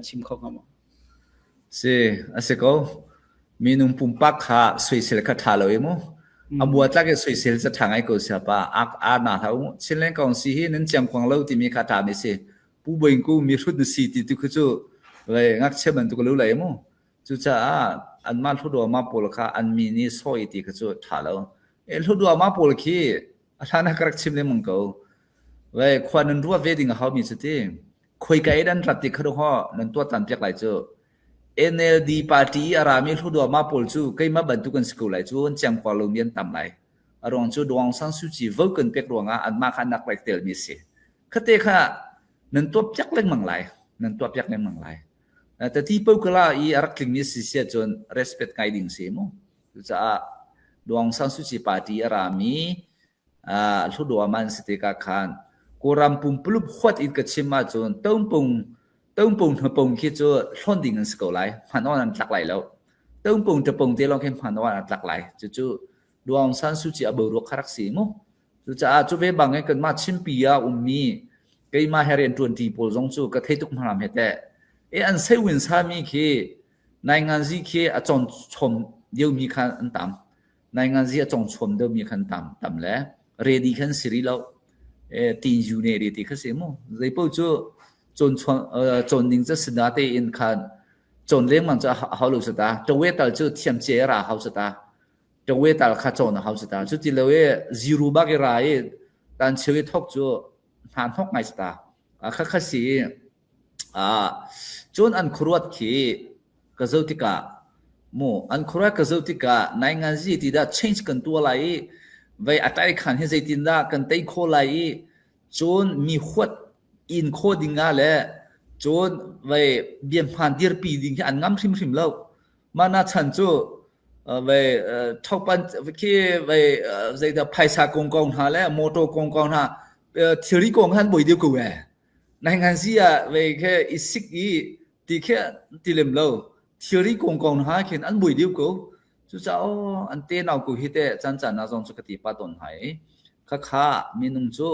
ဢႃႇ ပႆႇႁၼ်ၼႃႈၵုမ်ႇပႃႇလႄႈၼႆႉ ဢႃႇ ၼႂ်းဝၼ်းၵၢၼ်သိမ်းၶွင်ႁဝ်း သီႇ ဢႃႇ သီႇၵေႃႈ မီးၼုမ်ႇပုမ်ႇပၢၵ်ႇၶႃႈ သူၺ်ႇသႄႇၶႃႈ ထႃႈလႄႈ ဢေႇ မူႇ ဢိုမ်ႇ ဢႃႇ ပူဝ်ႇၸၵ်းၵႄႈ သူၺ်ႇသႄႇ ၸႃႉထႃႈငၢႆႈၵေႃႈ သႃႇပႃႇ ဢၢၵ်ႇ ဢႃႇၼႃႇ ထႃႈ ဢေႇ မူႇ ၸိုင်ႈလႅင်းၵွင်ႇသီႇ ႁဵတ်းၼၼ် ၸႅင်ႈၵႂၢင်ႈလႄႈ တီႈမီးၶႃႈ ထႃႈမီးသေ ပူႇပူၺ်ႇၵူႈ မီးႁုတ်ႉၼႃႇသီႇ တီႈတူၵ်းၶူဝ်းၸူဝ်ႈ လႄႈ ငၢၵ်ႈၶျႅၼ်ႇမၼ်း တူၵ်းၵႂႃႇလူးလႄႈ ဢေႇ မူႇ ၸူဝ်ႈၸႃႉ ဢၼ်မႃး လႄႈ တူဝ်မႃး ပူဝ်ႇၶႃႈ ဢၼ်မီးၼႆႉ သေႃႇဢီႈတီႈၶႃႈ ၸူဝ်ႈထႃႈလႄႈ ဢေႇ လႄႈ တူဝ်မႃး ပူဝ်ႇၶႄႇ ဢႃႇ ထႃႈၼႃႈ ၵႃႈၶျိမ်ႇလႄႈ မၢင်ႇၵဝ်ႇ လႄႈ ၶႂၢၼ်ႉၼၼ်ႉ တူဝ်ဝႄႈ တီႈငႃးႁဝ်း မီးၸိူဝ်ႉတီႈ ၶွႆႈၵႃႈဢေႇ တၼ်းတၢတ်ႈတီႈၶႃႈ တူၵ်းႁေႃႈ ၼၼ်ႉ တူဝ်တၢၼ်ႇပႅၵ်ႉလၢႆၸိူဝ်ႉ ဢႅၼ်ႇဢႄႇလ်တီႇ ပႃႇတီႇ ဢဢႃႇရႃႇမီႇ လႄႈ တူဝ်မႃး ပူဝ်ႇၸူဝ်ႈ ၵႆႉမႃး ပၼ်ႇတုၵ်းၵၼ် သၵူဝ်ႇလၢႆၸူဝ်ႈ ၸႅင်ႈၵႂႃႇလူင်း မႅၼ်ႈတမ်ႇလၢႆ ဢႃႇ လွင်ႈၸူဝ်ႈ တွင်းသၢၼ်းသူႉၵျီႇ ဝႃႈၵၼ်ပႅၵ်ႉလွင်ႈ ဢႃႇ ဢၼ်မႃးၶႃႈ ၼၵ်းလႅၵ်ႈတႄႇမီးသေ ၶႃႈတႄႉၶႃႈ nan tuah piak lengmang lai, nan tuah piak lengmang lai. Tati po kala i a rak tling mi sisia cun respect ngai ding si mu. Cucaah Daw Aung San Suu Kyi party a rami, aa, hludaw man si tikah khan Kawlram pumpuluk huat in ka chim ahcun tongpung, tongpung hnapung khi cu hlawn ding an si ko lai, hman awn an tlak lai lo. Tongpung tapung te lawng khi hman awn an tlak lai. Cucu Daw Aung San Suu Kyi a boruak kha rak si mu. Cucaah cu ve bang i kanmah Chinpi ah ummi, keimah he rianṭuanṭi pawl zong cu ka thei tuk hmalam he teh. E an sei win sami khi nainganzi khi a cawn chom deuhmi khan an tam. Nainganzi a cawn chom deuhmi khan tam, tam le ready khan si rih lo. E, tinzu ne rih ti kha si mu. Zeipo cu cawn chom, eh, cawn ding cu sida tein khan cawn lengmang cu a hau lo sata. Tawe tal cu thiam cia ra hau sata. Tawe tal kha cawn a hau sata. Cu ti lo e, ziru bak i ra i tan cheu i thok cu hna hnok ngai sata. A kha kha si i, aa, cun an khuaruat khi ka zoh tikah, mu, an khuaruat ka zoh tikah, nainganzi ti dah change kan tuah lai i, vei a tai khan hi zeitindah kan tei khawh lai i, cun mi huat in khawh ding ah le cun vei biahmaan dirpi ding hi an ngam hrimhrim lo. Mana chan cu, aa, vei, aa, thokpan khi vei, aa, zeidah phaisa kongkong hna le motor kongkong hna, aa, thilri kong han boi deuh ko e. Nainganzi ah vei khe i sik i ti khe ti lem lo. Thilri kongkong hna khin an boi deuh ko. Cucaah aw, an te nau ko hi te cancan na zong cu ka ti pah tawn hna i. Khakha minung cu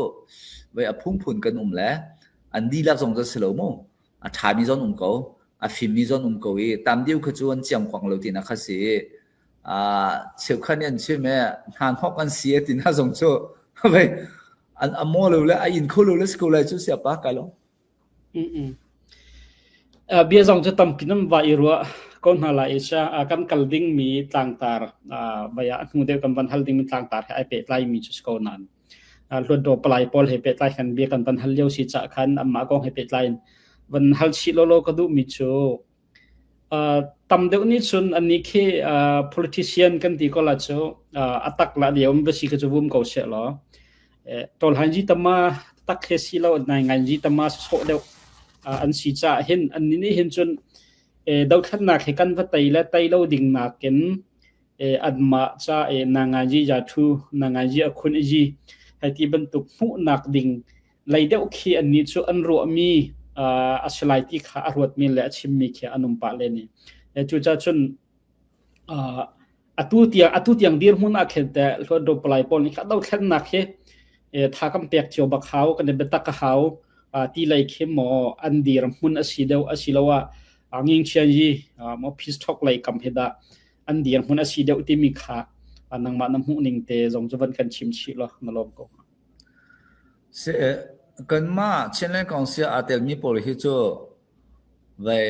vei a phungphun kan um le an dihlak zong cu si lo mu. A ṭhami zong um ko, a fimmi zong um ko i tam deuh kha cu an ciam khuang lo ti na kha si. Aa, cheukhat nih an chim e, hna hnok an si e ti na zong cu vei an a maw lo le a in kho lo le si ko lai cu si a pa kai lo. Mm, mm. Aa, bia zong cu tampi nan va i ruah ko hna lai i cia, aa, kan kal dingmi tlangtar, aa, vaya a hnu deuh kan van hal dingmi tlangtar he ai pehtlai mi cu si ko nan. Aa, hluttaw palai pawl he pehtlai khan bia kan van hal lio si caah khan anmah kong he pehtlai in van hal chih lawlaw ka duhmi cu, aa, tam deuh nih cun annih khi, aa, politician kan ti ko la cu, aa, a tak lah lio an va si ka cu vum ko seh law. Eh, tawlhanzi tama tak he si lo, nainganzi tama sawh deuh, aa, an si caah hin, annih nih hin cun, eh, dothlennak he kan va tei le tei lo ding nakin, eh, anmah ca, eh, nainganzi zathu, nainganzi a khun a zi, hei ti bantuk hmuhnak ding lei deuh khi annih cu an ruahmi, aa, a si lai ti kha a ruatmi le a chimmi khi an um pah len i, eh, cucaah cun, aa, atu tiang, atu tiang dirhmun ah khen te hluttaw palai pawl nih kha dothlennak hi, eh, tha kan pek cio bak hau, kan i biatak a hau, aa, ti lei khi maw an dirhmun a si deuh, a si lo ah, aa, ngingchian yi, aa, maw peace talk lei kam hi dah an dirhmun a si deuh timi kha, aa, nangmah na hmuh ning te zong cu van kan chim chih law, na lawm ko. Si, eh, kanmah Chinland Council aa telmi pawl hi cu vei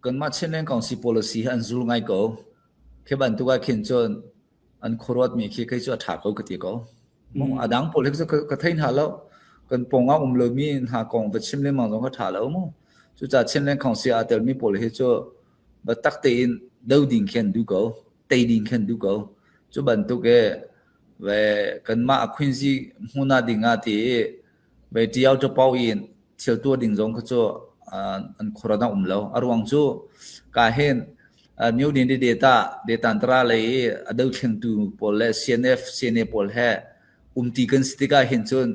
kanmah Chinland Council policy hi an zul ngai ko. Khi bantuk ah khin cun an khuaruatmi khi kei cu a ṭha ko ka ti ko. Mm. A dang pawl hi cu ka, ka thei hna lo. Kan pawngah um lomi hna kong va chim lengmang zong ka ṭha lo mu. Cucaah Chinland Council aa telmi pawl hi cu biatak tein do ding khin duh ko, tei ding khin duh ko. Cu bantuk e, ve kanmah a khunzi hmun ah ding ah ti i, ve Tiyau Tapau in thil tuah ding zong kha cu, aa, an khuaruat ah um lo. A ruang cu ka hin, aa, New Delhi data, data tara lei i a do thlengtu pawl le C N F, C N A pawl he um ti kan si tikah hin cun,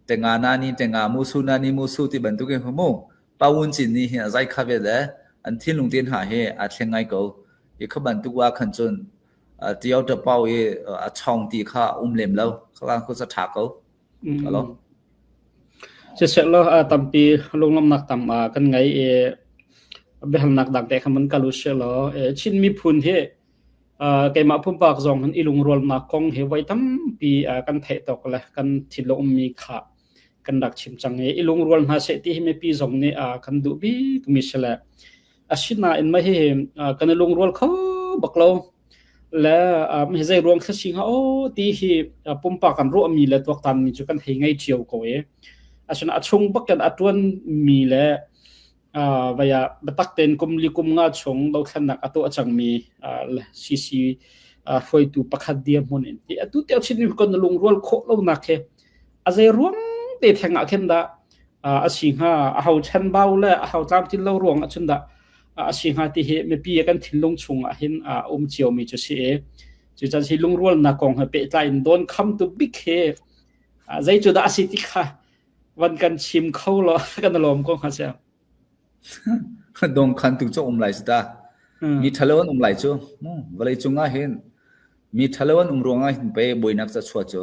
tenga nani, tenga musu nani musu ti bantuk in kha mu. Pa Wun Cin nih hin a zai kha ve le an thinlung te hna hi a thleng ngai ko. I kha bantuk ah khan cun, aa, Tiyau Tapau i, aa, a chawng ti kha a um lem lo. Kha khan khuaca ṭha ko. Mm. Ka lo. Siseh law, aa, tampi lunglawmhnak tam, aa, kan ngei i biahalnak dang te khan man kal u seh law. Eh, Chin miphun hi, aa, keimah pumpak zong hin i lungrualnak kong hi voi tampi, aa, kan theih tawk le kan thinlung ummi kha kan rak chim cang i, i lungrual hna seh ti hi mipi zong nih, aa, kan duh bik mi si le. Asinain mah hi, aa, kan i lungrual kho bak lo. Le, aa, mah hi zei ruang thla si hnga aw ti hi, aa, pumpak kan ruahmi le tuaktanmi cu kan hei ngei cio ko i. Asinain a chung bak kan a ṭuanmi le, aa, vaya biatak tein kum li kum nga chung dothlennak a tuah cangmi, aa, le C C, aa, hruaitu pakhat dirhmun in hi atu teo chin in kan lungrual khawh lonak hi a zei ruang te theng ah khin dah a, a si hnga, a ho chan bau le a ho tlamtlin lo ruang a chun dah, a, a si hnga ti hi mipi a kan thinlung chung ah hin, a, um cio mi cu si e. Cucaah si lungrualnak kong he pehtlai in dawn kham tu bik he, a, zei cu dah a si ti kha van kan chim kho lo, kan lawm kong kha si. Dong khan tu cu um lai si ta. Hmm. Mi ṭhalo an um lai cu. Hmm. Vawlei cungah hin mi ṭhalo an um ruangah hin pei buainak ca chuah cu.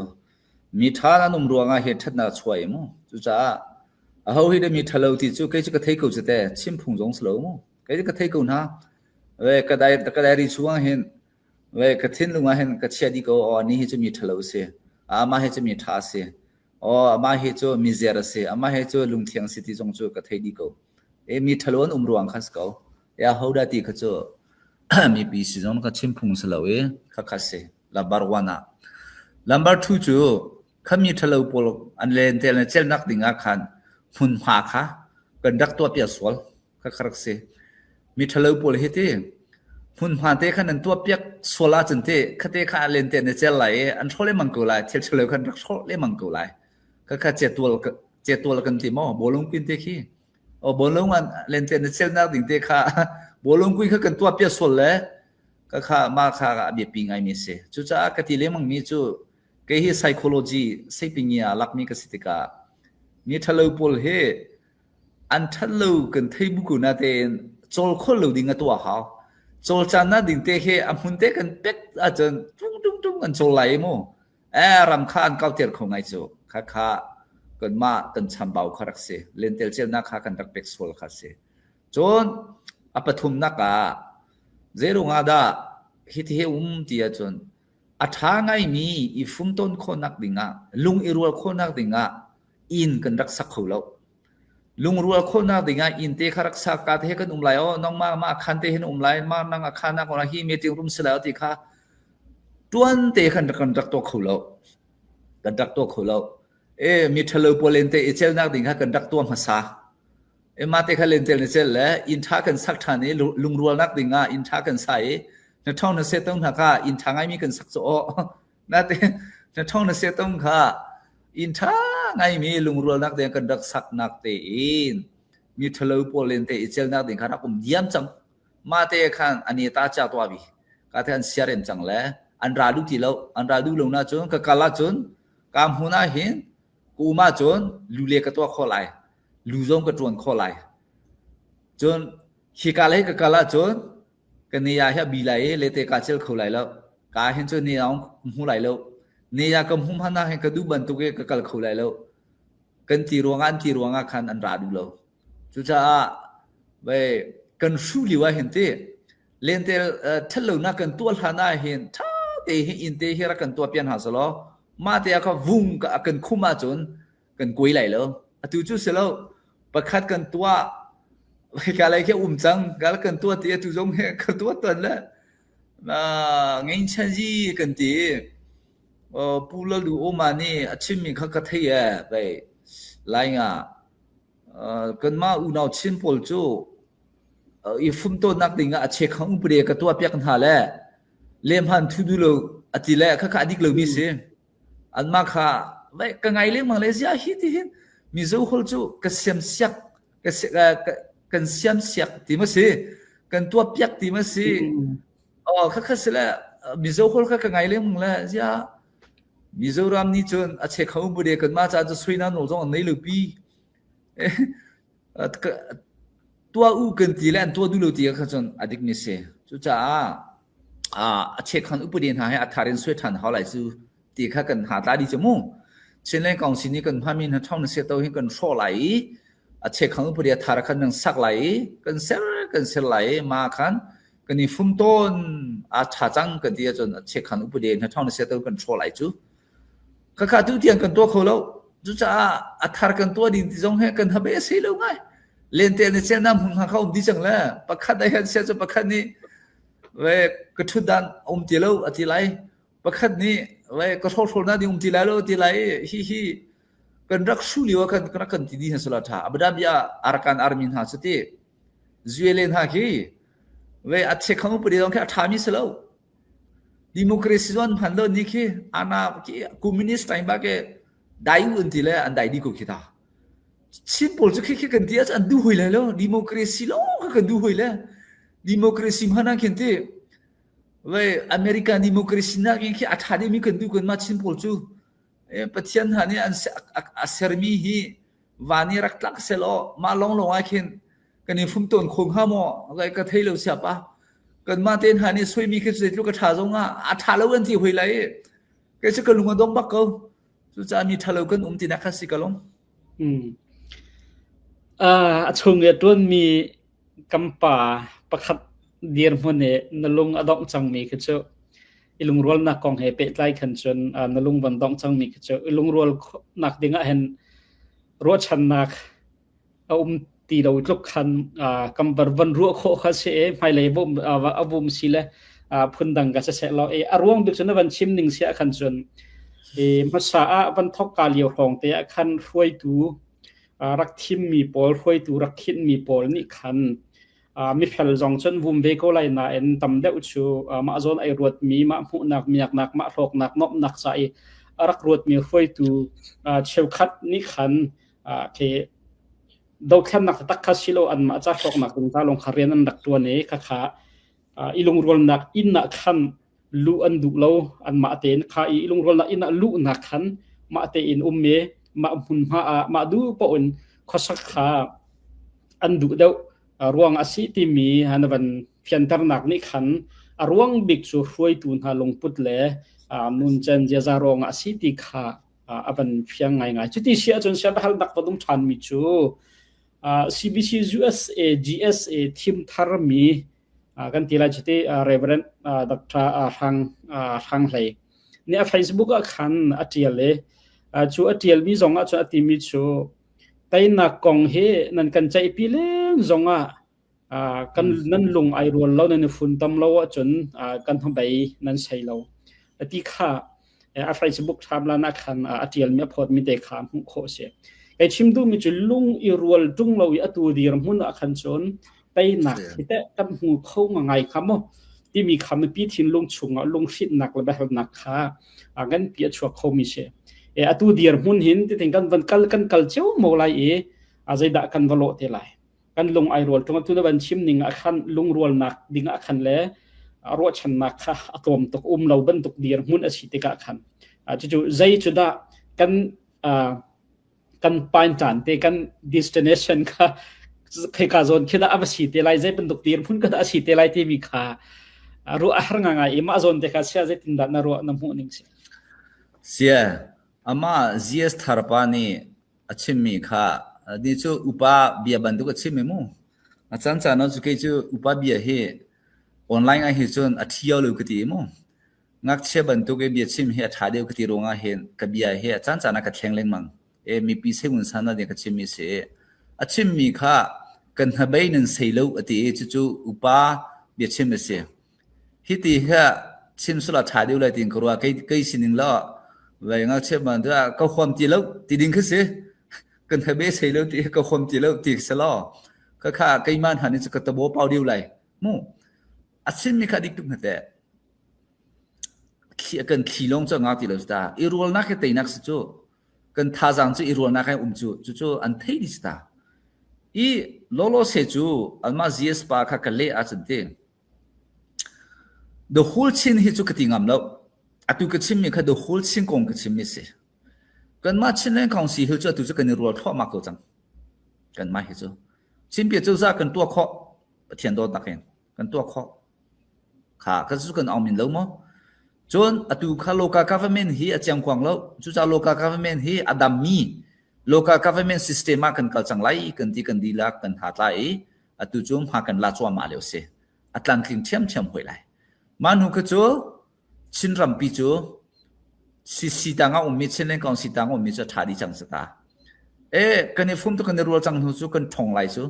Mi ṭha an um ruangah hin ṭhatnak chuah i mu. Cucaah aho hi dah mi ṭhalo ti cu kei cu ka thei ko cu te, chimphung zong si lo mu. Kei cu ka thei ko hna. Ve, ka dai-, ka diary chungah hin, ve, ka thinlung ah hin ka chiah dih ko, aw, ani hi cu mi ṭhalo a si. Amah hi cu mi ṭha a si. Aw, amah hi cu mizer a si, amah hi cu lungthiang a si ti zong cu ka thei dih ko. E, mi ṭhalo an um ruang kha si ko. E, ahodah ti kha cu mipi si zong kha chimphung si lo i kha kha si. Number one ah. Number two cu kha mi ṭhalo pawl an lentel na celnak ding ah khan hmunhma kha kan rak tuah piak sual. Kha kha rak si. Mi ṭhalo pawl hi ti hmunhma te khan an tuahpiak sual ahcun ti, kha te kha a lente na cel lai i an hrawh le mang ko lai, thil ṭhalo khan rak hrawh le mang ko lai. Kha kha cetual ka, cetual kan ti maw? Bawlung kuin te khi. Aw, bawlung an lente na celnak ding te kha bawlung kui kha kan tuahpiak sual le kha kha mah kha a biapi ngai mi si. Cucaah ka ti lengmang mi cu kei hi psychology seiping i a lakmi ka si tikah mi ṭhalo pawl hi an ṭhat lo kan thei bu ko natein cawl khol lo ding a tuah hau. Cawl caan na ding te he a hmun te kan pek ahcun tung tung tung an cawl lai i mu. Eh, ram kha an kauter kho ngai cu. Kha kha kanmah kan chambau kha rak si. Lentel celnak kha kan rak pek sual kha si. Cun a pathumnak ah zei ruangah dah hiti he um ti ahcun a ṭha ngaimi i fumtawn khawhnak dingah, lung i rual khawhnak dingah inn kan rak sak kho lo. Lungrual khawhnak dingah inn te kha rak sak ka te he kan um lai aw, nangmah mah a khan te he na um lai, mah nang a khannak aw hi meeting room si lai aw ti kha ṭuan te khan kan rak tuah kho lo. Kan rak tuah kho lo. E, mi ṭhalo pawl lente i celnak ding kha kan rak tuah hmasa. E, mah te kha lentel na cel le, inn ṭha kan sak ṭhan i lu-, lungrualnak dingah inn ṭha kan sa i, hnaṭhawng hnasia tong hna kha inn ṭha ngaimi kan sak cu aw. Nate, hnaṭhawng hnasia tong kha inn ṭha ngaimi lungrualnak ding kan rak saknak tein mi ṭhalo pawl lente i celnak ding kha rak um diam cang. Mah te khan an i ta ca tuah mi. Ka te an siarem cang le an ra duh ti lo. An ra duh lo nain cun ka kal ahcun ka hmun ah hin ka um ahcun lu le ka tuah khawh lai. Lu zong ka ṭuan khawh lai. Cun hi ka le ka kal ahcun ka ni ah hi a bi lai i lete ka cel kho lai lo. Ka hin cun ni ah hmu lai lo. Ni ah ka hmu hmanh ah hin ka duh bantuk i ka kal kho lai lo. Kan ti ruangah, an ti ruangah khan an ra duh lo. Cucaah, vai, kan hruh lio ah hin ti, lentel, eh, ṭhat lonak kan tuah hlan ah hin, ṭha te hi, inn te hi rak kan tuah pian hna seh law, mah te ah kha vung ka, a kan khumh ahcun kan kuai lai lo. Atu cu si lo, pakhat kan tuah, vai, ka lei khi um cang, ka kan tuah ti, atu zong he ka tuah tuan le, ah, ngainchanzi kan ti. Uh, Pu Lalu Oma nih a chimmi kha ka thei e, vai, lai nga. Uh, kanmah unau Chin pawl cu, uh, i fumtawtnak dingah a chekhang upadi ka tuahpiak hna le, lehman thu duh lo a ti le, kha kha a dik lo mi si. Anmah kha, vai, ka ngai lengmang le zia hi ti hin, Mizo holh cu ka siamsiak, ka si-, ka, ka, kan siamsiak ti maw si, kan tuahpiak ti maw si. Mm. Oh, kha kha si le, Mizo holh kha ka ngai lengmang le zia, Mizoram nih cun a chekhang upadi kanmah ca cu sui nawn zong an nei lo pi. Eh, ka, tuah u kan ti le an tuah duh lo ti kha cun a dikmi si. Cucaah, ah, a chekhang upadi hna he a thar in sui ṭhan hau lai cu ti kha kan hna ta dih cu mu. Chinland Council nih kan hmanmi hnaṭhawng hnasia to hi kan hrawh lai i, a chekhang upadi a thar khan nan sak lai i, kan ser, kan ser lai i, mah khan kan i fumtawn a ṭha cang kan ti ahcun a chekhang upadi hnaṭhawng hnasia to kan hrawh lai cu. Kha kha tu tiang kan tuah kho lo. Cucaah a thar kan tuah ding ti zong he kan ha be a si lo ngai. Lentel na cel na hmun hna kha um dih cang le, pakhat a hian sia cu pakhat nih, ve, ka ṭhut dan a um ti lo a ti lai. Pakhat nih, vai, ka hrawhhrawl hna ding um ti lai lo, ti lai i, hi hi, kan rak hruh lio ah kan, kan rak kan ti dih hna sula ṭha. A biadah bia Arakan Army hna cu ti, U L A hna khi, vai, a chekhang upadi zong khi a ṭhami si lo. Democracy zong an hman lo nih khi, ana khi, communist time bak e, dai u an ti le, an dai dih ko khi ta. Chin pawl cu khi khi kan ti ahcun an duh hoi lai lo. Democracy lawng kha kan duh hoi lai. Democracy hmanh ah khin ti. Vai, America democracy nak in khi a ṭha deuhmi kan duh kanmah Chin pawl cu. Eh, Pathian hna nih an se-, a, a, a sermi hi van i rak tlak sehlaw, mah lawnglawng ah khin kan i fum tawn kho hnga maw? Vai, ka thei lo siapa. Kanmah te hna nih suaimi khi cu zeitluk a ṭha zong ah a ṭha lo an ti hoi lai i. Kei cu ka lung a dong bak ko. Cucaah mi ṭha lo kan um tinak kha si ka lawm. Hmm. Ah, a chung i a ṭuanmi kan pa pakhat dirhmun i na lung a dongh cangmi khi cu i lungrualnak kong he pehtlai khan cun, ah, na lung van dongh cangmi khi cu i lungrualnak dingah hin ruahchannak a um ti lo tluk khan, aa, kan van, van ruah khawh kha si e, hmailei a vum, aa, a vum si le, aa, phundang ka si sehlaw e, a ruang bik cu na van chim ning si ah khan cun, e, hmasa ah van thawk ka lio hrawng te ah khan hruaitu, aa, rak thimmi pawl, hruaitu rak khinhmi pawl nih khan, aa, mifel zong cun vum ve ko lai nain tam deuh cu, aa, mah zawn ai ruatmi, mah hmuhnak, miaknak, mah hlawknak, nuamhnak ca i a rak ruatmi hruaitu, aa, cheukhat nih khan, aa, khi dothlennak taktak kha si lo, anmah ca hlawknak ding ca lawng kha rian an rak ṭuan i, kha kha, aa, i lungrualnak inn ah khan luh an duh lo, anmah tein kha i, i lungrualnak inn ah luhnak khan mah tein um i, mah hmunhma ah mah duh paoh in khuasak kha an duh deuh, aa, ruang a si timi, aa, na van fianternak nih khan a ruang bik cu hruaitu hna lungput le, aa, nuncen ziaza ruangah a si ti kha, aa, a van fiang ngaingai. Cuti si ahcun siabiahalnak va dum ṭhanmi cu, aa, C B C U S A G S A thim tharmi, aa, kan ti lai cuti, aa, Reverend, aa, Doctor, aa, Hrang, aa, Hrang Hlei nih a Facebook ah khan a ṭial i, aa, cu a ṭialmi zong ahcun a timi cu teinak kong hi nan kan ceihpi len zongah, aa, kan, hmm, nan lung ai rual lo, nan i fun tam lo ahcun, aa, kan hnabei nan sei lo. A ti kha, eh, a Facebook ṭhamlan ah khan, aa, a ṭialmi, a phawtmi te kha hmuh khawh a si. Kei chim duhmi cu lung i rual ṭung lo i atu dirhmun ah khan cun teinak, si, hi teh kan hmu kho ngaingai kha maw timi kha mipi thinlung chungah lunghrinnak le biahalnak kha, aa, nganpi a chuak khomi si. Eh, atu dirhmun hin titin kan van kal, kan kal cio mo lai i, aa, zeidah kan va lawh te lai? Kan lung ai rual ṭung, atu na van chim ning ah khan lungrualnak ding ah khan le, aa, ruahchannak kha a tlawm tuk, um lo bantuk dirhmun a si tikah khan, aa, cucu zei cu dah kan, aa, kan paintan te, kan destination kha, kha zawn khi dah a va si te lai, zei bantuk dirhmun kha dah a si te lai timi kha, aa, ruah a har ngaingai i, mah zawn te kha sia zeitindah na ruah na hmuh ning si? Sia, amah G S Thar pa nih a chimmi kha, nih cu upa bia bantuk a chim i mu. A caan caan cu kei cu upa bia hi online ah hi cun a ṭhiau lo ka ti i mu. Ngakchia bantuk i bia chim hi a ṭha deuh ka ti ruangah hin ka bia hi a caan caan ah ka thleng lengmang. E, mipi sei ngun san ding ka chimmi si i. A chimmi kha kan hnabei nan sei lo a ti i, cucu upa bia chim a si. Hiti hi chim sula ṭha deuh lai tiin ka ruah, kei, kei sining lo. Vai ngakchia bantuk ah ka huam ti lo, ti ding kha si. Kan hnabei sei lo ti, ka huam ti lo, ti ka si lo. Kha kha keimah hna nih cu ka tabaw pau deuh lai. Mu. A chimmi kha dik tuk hna teh. Thli, kan thli lawng cu a ngak ti lo cu ta. I rualnak hi teinak si cu. Kan thazaang cu i rualnak ah um cu. Cucu an thei dih si ta. I lawlaw se cu, anmah G S pa kha ka leh ahcun ti. The whole Chin hi cu ka ti ngam lo. Atu ka chimmi kha the whole Chin kong ka chimmi si. Kanmah Chinland Council hi cu atu cu kan i rual thluahmah ko cang. Kanmah hi cu. Chin bia cozah kan tuah khawh. Pathian dawtnak in kan tuah khawh. Kha, kha cu kan auh min lo maw? Cun atu kha local government hi a ciangkuang lo. Cucaah local government hi a dammi local government system ah kan kal cang lai, kan ti kan dihlak kan hna tla i atu cu hma kan la cuahmah lio si. A tlamtling ṭhiamṭhiam hoi lai. Mah hnu kha cu Chin rampi cu si, si tangah ummi, Chinland Council tangah ummi cu a ṭha dih cang si ta. E, kan i fum tuk, kan i rual cang hnu cu kan ṭhawng lai cu.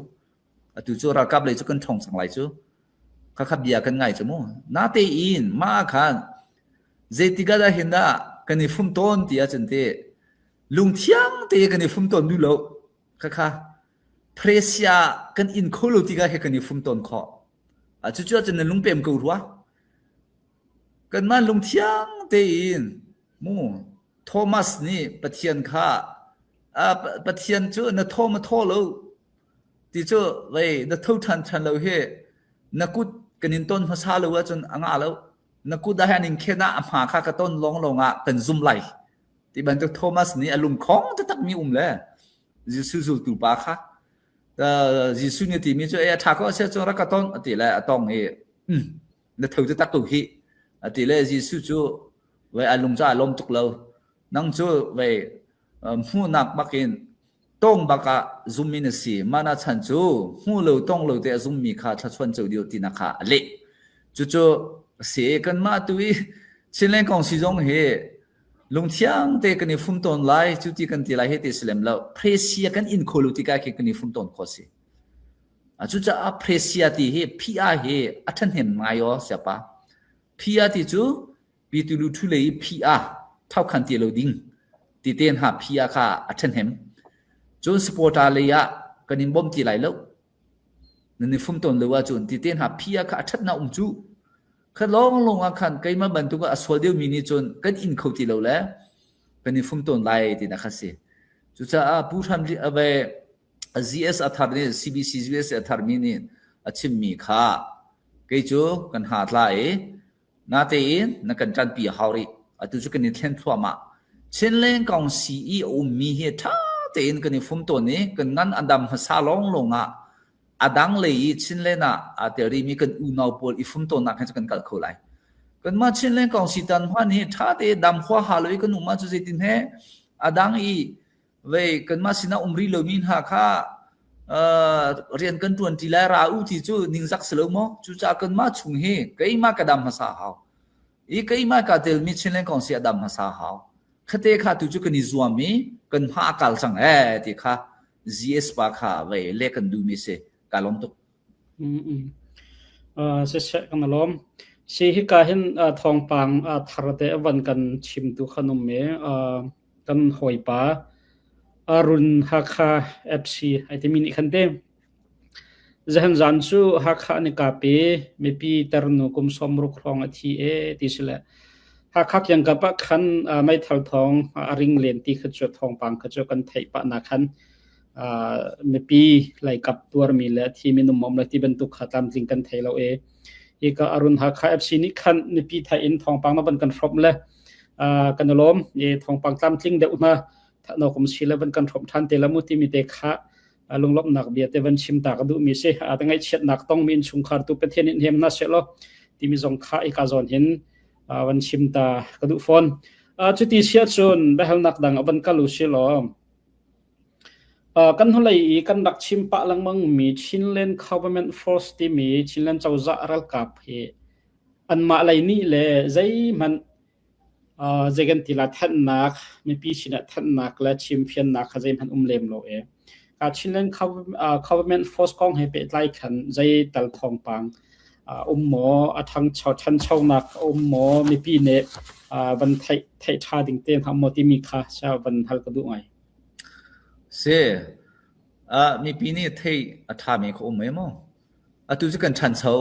Atu cu ralkap lei cu kan ṭhawng cang lai cu. Kha kha bia kan ngai cu mu. Natein mah khan zeitikah dah hin dah kan i fum tawn ti ahcun ti lungthiang te kan i fum tawn duh lo. Kha kha pressure kan in kho lo tikah hi kan i fum tawn khawh. A cucu ahcun nan lungpem ko rua. Kanmah lungthiang tein mu, Thomas nih Pathian kha a, Pa- Pathian cu na thaw ma thaw lo ti cu, vei, na tho ṭhan ṭhan lo hi, na kut kan in ton hmasa lo ahcun a ngah lo. Na kut ah hian in khen ah a hma kha ka ton lawnglawng ah kan zum lai ti bantuk Thomas nih a lungkhawng taktakmi um le Jesuh zultu pa kha. Jesuh nih timi cu, "E, a ṭha ko a si ahcun rak ka ton," a ti le a tong i, "Um, na tho taktak ko hi," a ti le Jesuh cu vei a lung cu a lawm tuk lo. "Nang cu vei, uh, hmuhnak bak in tong bak ah zummi na si. Mah na chan cu hmu lo tong lo te a zummi kha thluachuah co dih tinak kha a leh." Cucu a si i kanmah tu i Chinland Council zong hi lungthiang te kan i fum tawn lai, cuti kan ti lai hi ti si lem lo. Pressure kan in kho lo tikah khin kan i fum tawn kho si. A cucaah pressure ti hi, P R hi a ṭhahnem ngai aw, siapa. P R ti cu Pitulu thu lei P R, thau khan ti lo ding ti te hna P R kha a ṭhahnem. Cun supporter lei ah kan in bawm ti lai lo. Nan i fum tawn lo ahcun ti te hna P R kha a ṭhatnak um cu. Kha lawnglawng ah khan keimah bantuk ah a sual deuhmi nih cun kan in kho ti lo le kan i fum tawn lai tinak kha si. Cucaah Pu Hram Li- a ve, a G S a thar nih, C B C G S a thar mi nih a chimmi kha kei cu kan ha tla i, na tein na kan ṭanpi a hau rih. Atu cu kan i thlen thluahmah. Chinland Council i a ummi hi ṭha tein kan i fum tawn i kan ngan a dam hmasa lawnglawng ah a dang lei i Chinland ah aa tel rihmi kan unau pawl i fum tawnnak khan cu kan kal kho lai. Kanmah Chinland Council tan hmanh hi ṭha te dam huaha lo i kan um ahcun zeitin he a dang i vei kanmah sinah um rih lomi hna kha, aa, rian kan ṭuan ṭi lai, ra u ti cu ningzak si lo maw? Cucaah kanmah chung hi keimah ka dam hmasa hau. I keimah ka telmi Chinland Council a dam hmasa hau. Khate kha tu cu kan i zuam i kan hma a kal cang e ti kha G S pa kha vei le kan duhmi si, ka lawm tuk. Mm, mm. Ah, siseh, kan lawm. Si hika hin, ah, thawngpang, ah, thar te a van kan chim tu khan um i, ah, kan hawipa, Arun Hakha F C ai timi nih khan te. Zahan zan cu Hakha an i kap i mipi ternu kum sawmruk hrawng a thi e ti si le Hakha kiangkap ah khan, ah, meithal thawng, ah, a ring len ti kha cu thawngpang kha cu kan theih pah nak khan, aa, mipi laikap tuarmi le thimi um awm le ti bantuk kha tlamtling kan thei lo e. Hika Arun Hakha F C nih khan mipi theih in thawngpang na van kan hrawmh le, aa, kan lawm i thawngpang tlamtling deuh hna thahno kum si le van kan hrawmh ṭhan te la mu timi te kha, aa, lunglawmhnak bia te van chim ta ka duhmi si. Aa, te ngaihchiatnak tongmi in chungkhar tu Pathian in hnem hna sehlaw timi zong kha hika zawn hin, aa, van chim ta ka duh fawn. Aa, cuti si ahcun biahalnak dang a van kal u si law. Aa, kan hnulei i kan rak chim pah lengmangmi Chinland Government Force timi Chinland cozah ralkap hi anmah lei nih le zeihmanh, aa, zei kan ti lai, thanhnak, mipi sinah thanhnak le chimfiannak kha zeihmanh um lem lo e. Ka Chinland Gov-, aa, Government Force kong he pehtlai khan zei tal thawngpang, aa, um maw, a ṭhangcho, ṭhanchonak a um maw, mipi nih, aa, van theih, theih ṭha ding te hna maw timi kha sia van hal ka duh ngai. Si. Ah, mipi nih theih a ṭhami kha um e maw? Atu cu kan ṭhancho,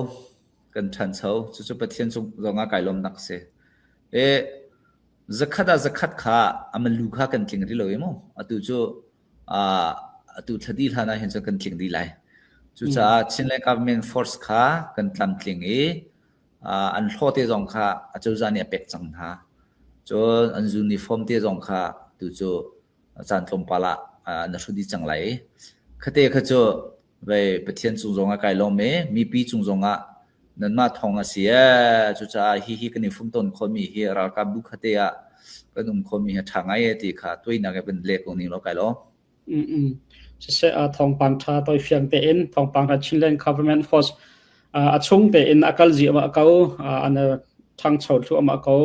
kan ṭhancho. Cucu Pathian cung zongah kai lawmhnak si. E, zakhat ah zakhat kha a malu kha kan tling rih lo e maw? Atu cu, ah, atu thla dih hlan ah hin cun kan tling dih lai. Cucaah Chinland Government Force kha kan tlamtling i, ah, an hlaw te zong kha a cozah nih a pek cang hna. Cun an uniform te zong kha tu cu a caan tlawmpal ah, aa, na hrut dih cang lai. Khate kha cu vei Pathian cung zongah kai lawm i mipi cung zongah nanmah thawng a si e. Cucaah hihi kan i fum tawn khomi hi ralkap bu khate ah kan um khomi hi a ṭha ngai e ti kha tuainak i van leh ko ning law kai lawm. Mm, mm. Siseh, aa, thawngpang ṭha tawi fiang tein thawngpang ṭha Chinland Government Force, aa, a chung tein a kal zia amah ko, aa, an a ṭhangcho thluh amah ko.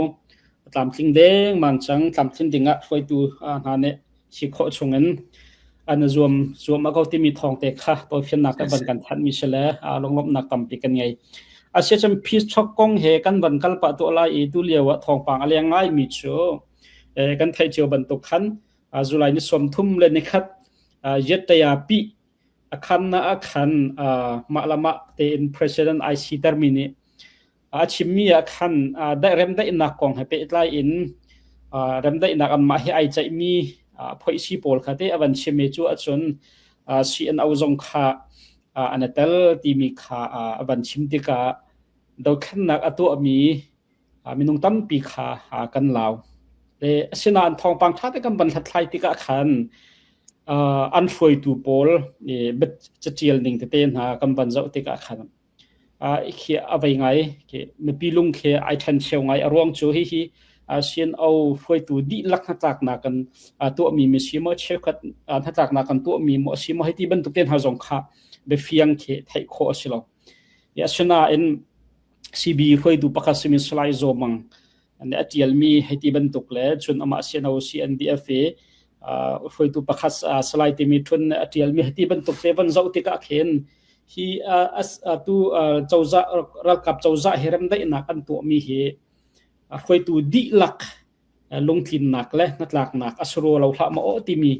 A tlamtling dengmang cang, tlamtling dingah hruaitu, aa, hna nih si khawh chungin an a zuam, zuam a ko timi thawngte kha tawifiannak kan van kan thanhmi si le, aa, lunglawmhnak tampi kan ngei. A si ahcun Peace Talk kong he kan van kal pah tuah lai i tu lio ah thawngpang a leng ngaimi cu, eh, kan theih cio bantuk khan, aa, July ni sawmthum le nikhat, aa, Yet Taya Pi a khannak ah khan, aa, mah le mah tein President I C termi nih a chimmi ah khan, aa, daih, remdaihnak kong he pehtlai in, aa, remdaihnak anmah he aa ceihmi, aa, phoihsi pawl kha te a van chim e cu ahcun, aa, C N O zong kha, aa, an a tel timi kha, aa, a van chim tikah dothlennak a tuahmi, aa, minung tampi kha, aa, kan lau. Le asinain thawngpang ṭha te kan van hlathlai tikah khan, aa, an hruaitu pawl, ee, biacaṭial ning tete hna kan van zoh tikah khan, aa, khi a vei ngai, khi mipi lung khi aa ṭhan cheu ngai. A ruang cu hihi, aa, C N O hruaitu dihlak hnatlaknak kan, aa, tuahmi mi si maw, cheukhat, aa, hnatlaknak kan tuahmi maw a si maw, hei ti bantuk te hna zong kha biafiang khi theih khawh a si lo. Asinain C B hruaitu pakhat simi Salai Zaw Mang nih a ṭialmi hei ti bantuk le cun amah C N O C N D F i, aa, hruaitu pakhat, aa, Salai timi ṭhun nih a ṭialmi hei ti bantuk te van zoh tikah khin hi, aa, a, atu, aa, cozah, ralkap cozah hi remdaihnak an tuahmi hi, aa, hruaitu dihlak, aa, lungtlinnak le hnatlaknak a si rua lo hlah maw timi,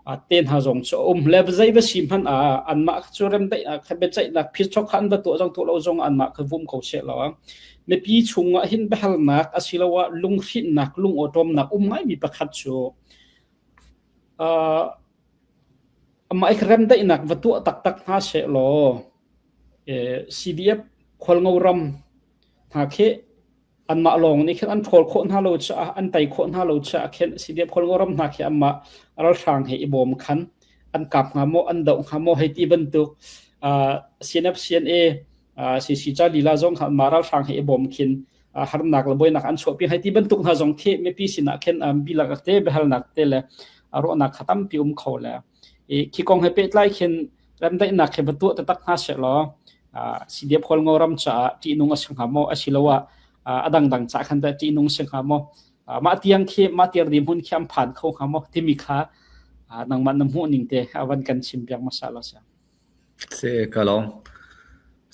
aa, te hna zong cu a um. Le zei va si hmanh ah anmah kha cu remdaihnak kha biaceihnak phit thawk kha an va tuah zong tuah lo zong anmah kha vum ko seh law, mipi chungah hin biahalnak asiloah lunghrinhnak, lungawṭawmnak um ngaimi pakhat cu, aa, amah i remdaihnak va tuah taktak hna seh law, ee, C D F Khualngo ram hna khi anmah lawng nih khin an ṭhawl khawh hna lo caah, an tei khawh hna lo caah khin C D F Khualngo ram hna khi anmah ralhrang he i bawm khan an kap hnga maw, an doh hnga maw, hei ti bantuk, aa, C N F, C N A, aa, C C ca lila zong kha anmah ralhrang he i bawm khin, aa, harnak le buainak an chuahpi hei ti bantuk hna zong khi mipi sinah khin, aa, biahalnak te, biahalnak te le, aa, ruahnak kha tampi um kho le, ee, khi kong he pehtlai khin remdaihnak he va tuah taktak hna seh law, aa, C D F Khualngo ram caah ṭihnung a si hnga maw, asiloah, aa, a dangdang caah khan ṭihnung a si hnga maw, aa, mah tiang khi, mah tiar dih hmun khi an phan kho hnga maw timi kha, aa, nangmah na hmuh ning te a van kan chim piak hmasa law si. Si ka lawm.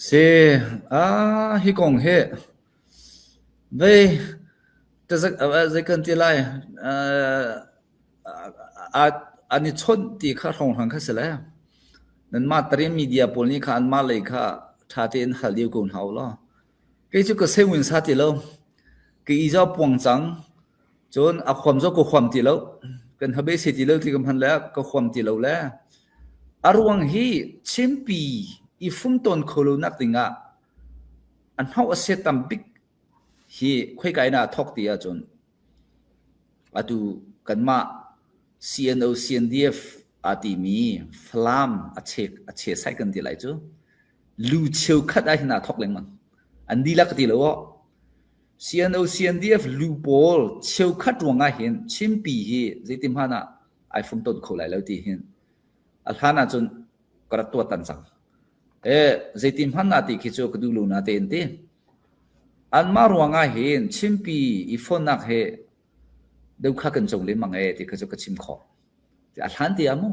Si, aa, hi kong hi vei, tazak, aa, zei kan ti lai, aa, aa, an i chawnh ti kha hrawnghrang kha si le. Nanmah Tari media pawl nih kha anmah lei kha ṭha tein hal lio ko hna u law. Kei cu ka sei win sa ti lo. Ka i zau puang cang. Cun a khuam zong ka khuam ti lo. Kan ha beisei ti lo ti ka hman le ka khuam ti lo le. A ruang hi Chinpi i fum tawn kho lonak dingah a hnauh a set tam bik hi khoika in a thawk ti ahcun atu kanmah C N O, C N D F aa timi Falam a che, a che sai kan ti lai cu. Lu cheukhat ah hin aa thawk lengmang. An dihlak ka ti lo aw. C N O, C N D F lu pawl cheukhat ruangah hin Chinpi hi zeitinhmanh ah aa fum tawn kho lai lo ti hin a hlan ahcun ka rak tuah tan cang. Eh, zeitinhmanh ah ti khi cu ka duh lo na tein ti. Anmah ruangah hin Chinpi i fonnak he dokha kan cong lengmang e ti kha cu ka chim khawh. Ti a hlan ti a mu.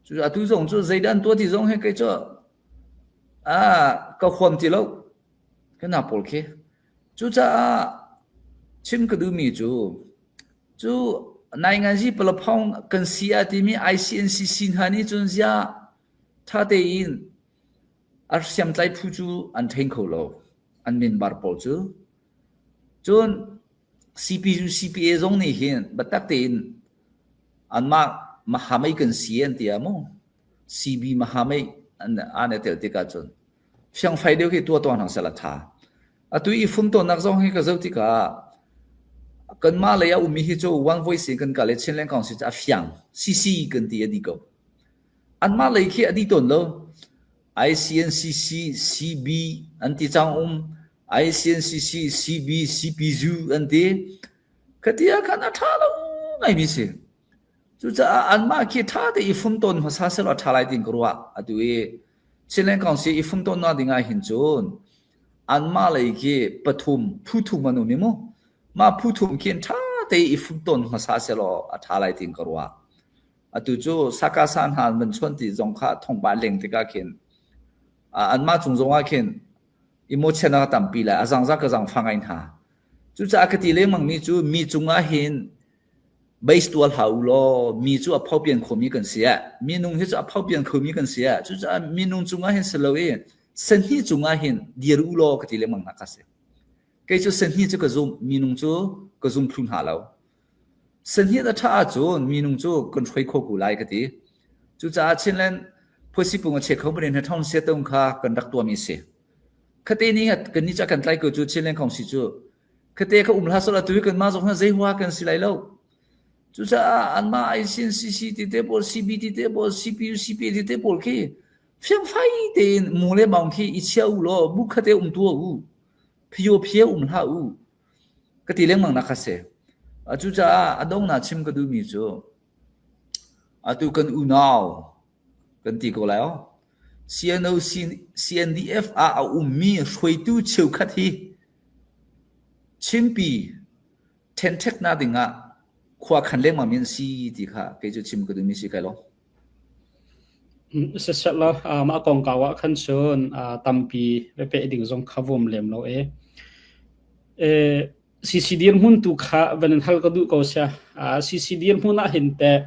Cu atu zong cu zeidah an tuah ti zong he kei cu, aa, ka khuam ti lo. Ka na pawl khi. Cucaah chim ka duhmi cu, cu nainganzi palaphawng kan si a timi I C N C C hna nih cun zia ṭha tein a siamtlai phu cu an ṭheng kho lo, an member pawl cu. Cun C P U, C P A zong nih hin biatak tein anmah mahamei kan si an ti a mu. C B mahamei an, an i tel tikah cun fiangfai deuh hi tuah tuah hna seh la ṭha. Atu i fumtawnnak zong hi ka zoh tikah kanmah lei a ummi hi cu one voice in kan kal i Chinland Council cu a fiang. C C kan ti a dih ko. Anmah lei khi a dih tawn lo. I C N C C, C B an ti cang um. I C N C C, C B, C P U an ti. Ka ti ah khan a ṭha lo ngaimi si. Cucaah anmah khi ṭha te i fumtawn hmasa seh law a ṭha lai tiin ka ruah. Atu i Chinland Council i fumtawnnak dingah hin cun anmah lei khi pathum, phu thum an um i mu. Mah phu thum khi ṭha te i fumtawn hmasa seh law a ṭha lai tiin ka ruah. Atu cu saka sa hna an van chuan ti zong kha thawngpah leng tikah khin, aa, anmah cung zongah khin i mawhchiatnak a tampi le a zangzang ka zangfah ngai hna. Cucaah ka ti lengmangmi cu mi cungah hin base tuah hlah u law, mi cu a phopian khomi kan si ah, minung hi cu a phopian khomi kan si ah, cucaah minung cungah hin si lo i sahnih cungah hin dir u law ka ti lengmang hna kha si. Kei cu sahnih cu ka zumh, minung cu ka zumh thlu hna lo. Sahniat a ṭha ahcun minung cu kan hruai khawh ko lai ka ti. Cucaah Chinland Phuasi Pung a check company hna thong sia tong kha kan rak tuahmi a si. Khate nih kan nih ca kan tlai ko cu Chinland Council cu khate kha um hlah sawh, atu hi kanmah zong hna zei hua kan si lai lo. Cucaah anmah aisin C C T te pawl, C B T te pawl, C P U, C P A T te pawl khi fiangfai tein mu le maung khi i chia u law, bu khate um tuah u, phio phia um hlah u, ka ti lengmang nak kha si. A cucaah a donghnak chim ka duhmi cu atu kan unau kan ti ko lai aw. C N O C, C N D F ah a ummi hruaitu cheukhat hi Chinpi ṭhenṭheknak dingah khua khan lengmang mi an si ti kha kei cu chim ka duhmi si kai lo. Siseh lo, ah, mah kongkau ah khan cun, ah, tampi ve peh ding zong kha vom lem lo e. Eh, C C dirhmun tu kha van in hal ka duh ko sia. Ah, C C dirhmun ah hin teh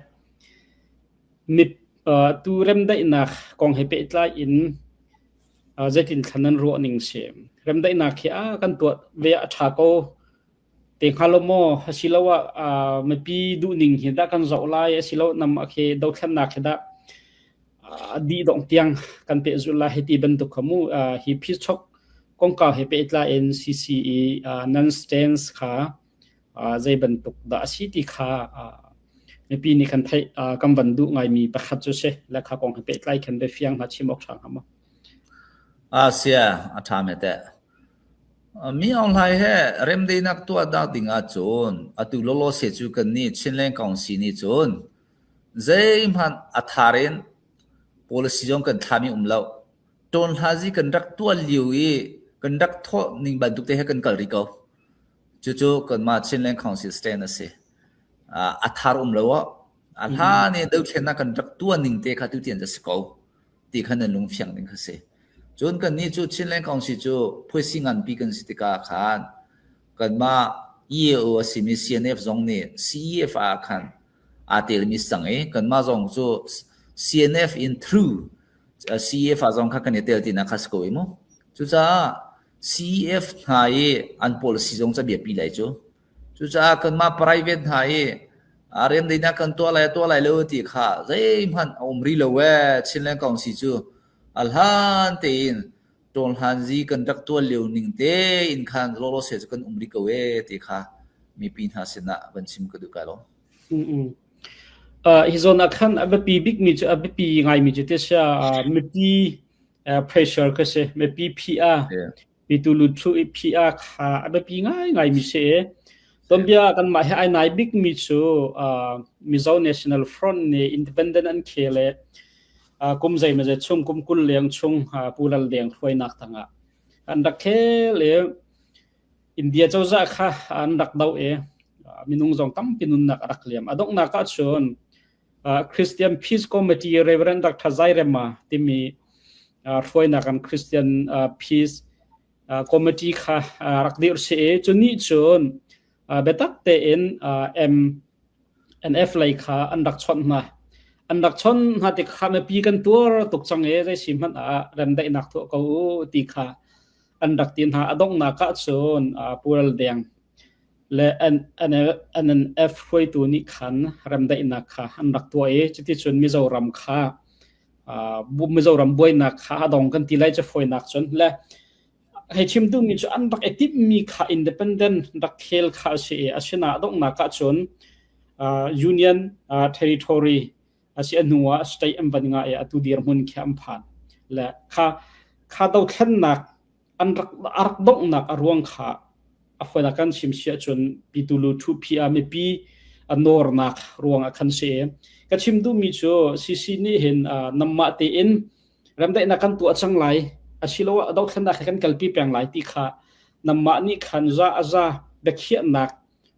mi, ah, tu remdaihnak kong he pehtlai in, ah, zeitin thlan nan ruah ning si. Remdaihnak khi, ah, kan tuah ve a ṭha ko. Te hnga lo maw? Asiloah, aa, mipi duhning hi dah kan zoh lai, asiloah nam a khi dothlennak hi dah, aa, dih dongh tiang kan pehzulh lai hi ti bantuk kha mu, aa, hi peace talk kongkau he pehtlai in C C i, aa, nan stance kha, aa, zei bantuk dah a si ti kha, aa, mipi nih kan theih, aa, kan van duh ngaimi pakhat cu si. Le kha kong he pehtlai khan ve fiang hna chim awk ṭha hnga maw? A sia, a ṭha mete. Mi online he remdaihnak tuahnak ding ahcun atu lawlaw se cu kannih Chinland Council nih cun zeihmanh a thar in policy zong kan thlami um lo. Ṭawnhlanzi kan rak tuah lio i kan rak thawh ning bantuk te he kan kal rih ko. Cucu kanmah Chinland Council stand a si. Aa, a thar um lo ah a hlan i dothlennak kan rak tuah ning te kha tutian a si ko ti kha nan lungfiang ding kha si. Cun kannih cu Chinland Council cu phuisi nganpi kan si tikah khan kanmah E A O a simi C N F zong nih C E F ah khan aa telmi cang i kanmah zong cu C N F in through, uh, C E F ah zong kha kan i tel tinak kha si ko i mu. Cucaah C E F hna i an policy zong ca biapi lai cu. Cucaah kanmah private hna i, aa, remdaihnak kan tuah lai, tuah lai lo ti kha zeihmanh a um rih lo e. Chinland Council cu a hlan tein ṭawnhlanzi kan rak tuah lio ning tein khan lawlaw se cu kan um rih ko e ti kha mipi hna sinah van chim ka duh kai lo. Aa, hi zawn ah khan a biapi bikmi cu, a biapi ngaimi cu ti sia, aa, mipi, aa, pressure ka si, mipi phi a, mitu lut thluh i phi a kha a biapi ngai ngaimi si e. Tuanbia kanmah he ai nai bikmi cu, aa, Mizo National Front nih independent an khel e, aa, kum zeimawzat chung, kum kul leng chung, aa, Pu Lal Deng hruainak tangah an rak khel e. India cozah kha an rak doh e, aa, minung zong tampi nunnak a rak liam. A donghnak ahcun, aa, Christian Peace Committee Reverend Doctor Zairema timi, aa, hruainak an Christian, aa, Peace, aa, Committee kha, aa, rak dirh si e. Cu nih cun, aa, biatak tein, aa, M N F lei kha an rak chawnh hna. An rak chawnh hna tikah kha mipi kan tuar tuk cang e, zei si hmanh ah remdaihnak tuah ko u ti kha an rak ti hna. A donghnak ahcun, aa, Pu Lal Deng le N-, N-, N N F hruaitu nih khan remdaihnak kha an rak tuah i cuticun Mizoram kha, aa, bu-, Mizoram buainak kha a dong kan ti lai cu fawinak cun le hei chim duhmi cu an rak i timhmi kha independent rak khel kha a si i, asinain a donghnak ahcun, aa, Union, aa, Territory a si a hnu ah state an van ngah i atu dirhmun khi an phan. Le kha, kha dothlennak an rak, a rak donghnak a ruang kha a fawinak kan chim si ahcun Pi Tu Lu Thu Phi a mipi a nawrnak ruang a kan si i, ka chim duhmi cu C C nih hin, aa, nanmah tein remdaihnak kan tuah cang lai, asiloah dothlennak he kan kalpi peng lai ti kha nanmah nih khan za a za biakhiahnak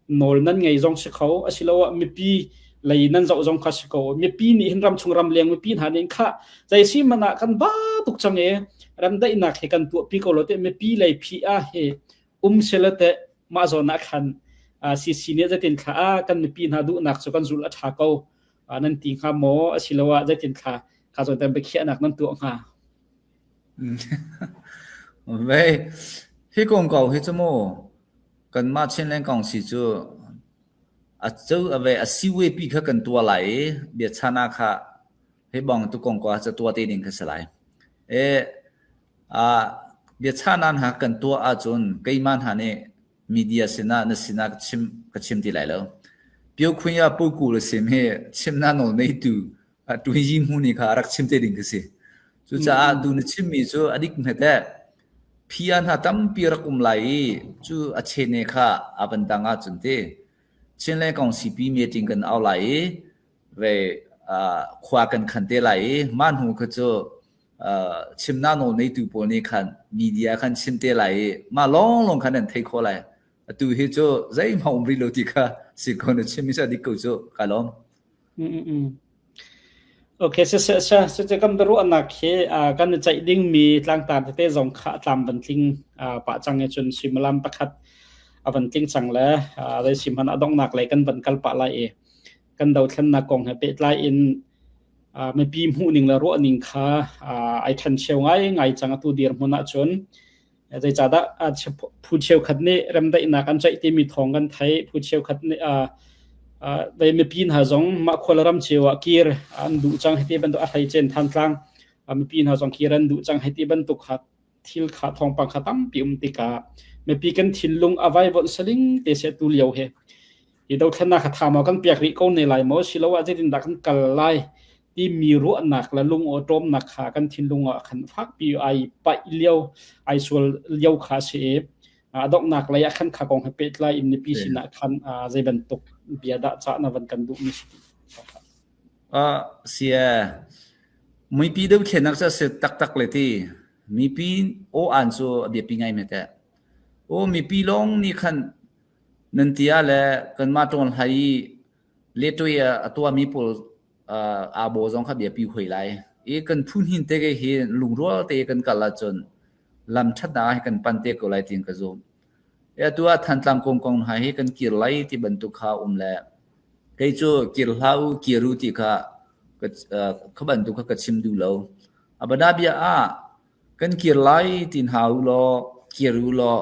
nawl nan ngei zong si kho, asiloah mipi lei nan zoh zong kha si ko. Mipi nih hin ramchung ramleng mipi hna nih kha zei si hmanh ah kan va tuk cang e, remdaihnak he kan tuahpi ko lo te, mipi lei phi a he um si lo te, mah zawn ah khan, aa, C C nih zeitin thla ah kan mipi hna duhnak cu kan zulh a ṭha ko, aa, nan ti hnga maw? Asiloah zeitin thla kha zawn te biakhiahnak nan tuah hnga? Vei, hi kong ko hi cu maw? Kanmah Chinland Council cu a co a ve a siwe pi kha kan tua lai, bia chana kha hei bang tu kong kua cha tua te ding kha salai. E, a, bia chana ha kan tua a chun, kei man ha ne media sina, na sina ka chim, ka chim ti lai lo. Pio khuya po ku le sim he, chim na nol nei tu, a tu yi mu ni kha rak chim te ding kha si. Chu cha a tu na chim mi chu a dik me te. Pia na tam pi rak um lai, chu a che ne kha a van dang a chun te. Chin le kong si pi meeting kan au lai, ve, a, khua kan khan te lai, man hu kha chu, a, chim na nol nei tu po ni khan, media khan chim te lai, ma long long khan an thei kho lai. A tu hi chu, zai ma um ri lo ti kha, si ko na chim mi sa dik ko chu, ka lom. Mm, mm, mm. Ok, se, se, se, se, se, kan beru anak hi, a, kan chai ding mi tlang tar te zong kha tlam van tling, a, pa chang e chun sui malam pakhat, a van tling chang le, a, dai sim han a dong nak le kan van kal pa lai e. Kan dau thlen na kong he pet lai in, a, mepi hmu ning le ruah ning kha, a, ai than cheu ngai, ngai chang a tu dir hmun ah chun, Zei cha dah, a, che-, phu cheu khat nih remdaihnak an caih timi thawng kan theih. Phu cheu khat nih, a, a, vei mipi hna zong mah khua le ram cheu ah kir an duh cang hiti bantuk a hlei cen than tlang. A, mipi hna zong kir an duh cang hiti bantuk kha thil kha thawngpang kha tampi um tikah mipi kan thinlung a vai von saling te seh tu lio he. Hi dothlennak kha tha maw kan piak rih ko ne lai maw, si lo ah zeitindah kan kal lai timi ruahnak le lung aw ṭawmnak kha kan thinlung ah khan fakpi ai paih lio, ai sual lio kha si i, a donghnak lei ah khan kha kong he pehtlai in nipi sinah khan, a, zei bantuk bia dah cah na van kan duhmi si ti. A, si e. Mipi dothlennak cah si taktak le ti. Mipi aw an cu a biapi ngai mete. Aw, mipi lawng nih khan nan tia le kanmah ṭawn hlei i letoi a, a tuahmi pawl, aa, aa baw zong kha biapi huai lai. I kan phunhin te ke hi lungrual te kan kal ahcun lam ṭhatnak ah hi kan pan te ko lai tiin ka zumh. I atu ah Thantlang kongkong hna hi kan kir lai ti bantuk kha um le kei cu kir hlah u, kir u ti kha ka, aa, kha bantuk kha ka chim duh lo. A bana bia ah kan kir lai ti hna u law, kir u law,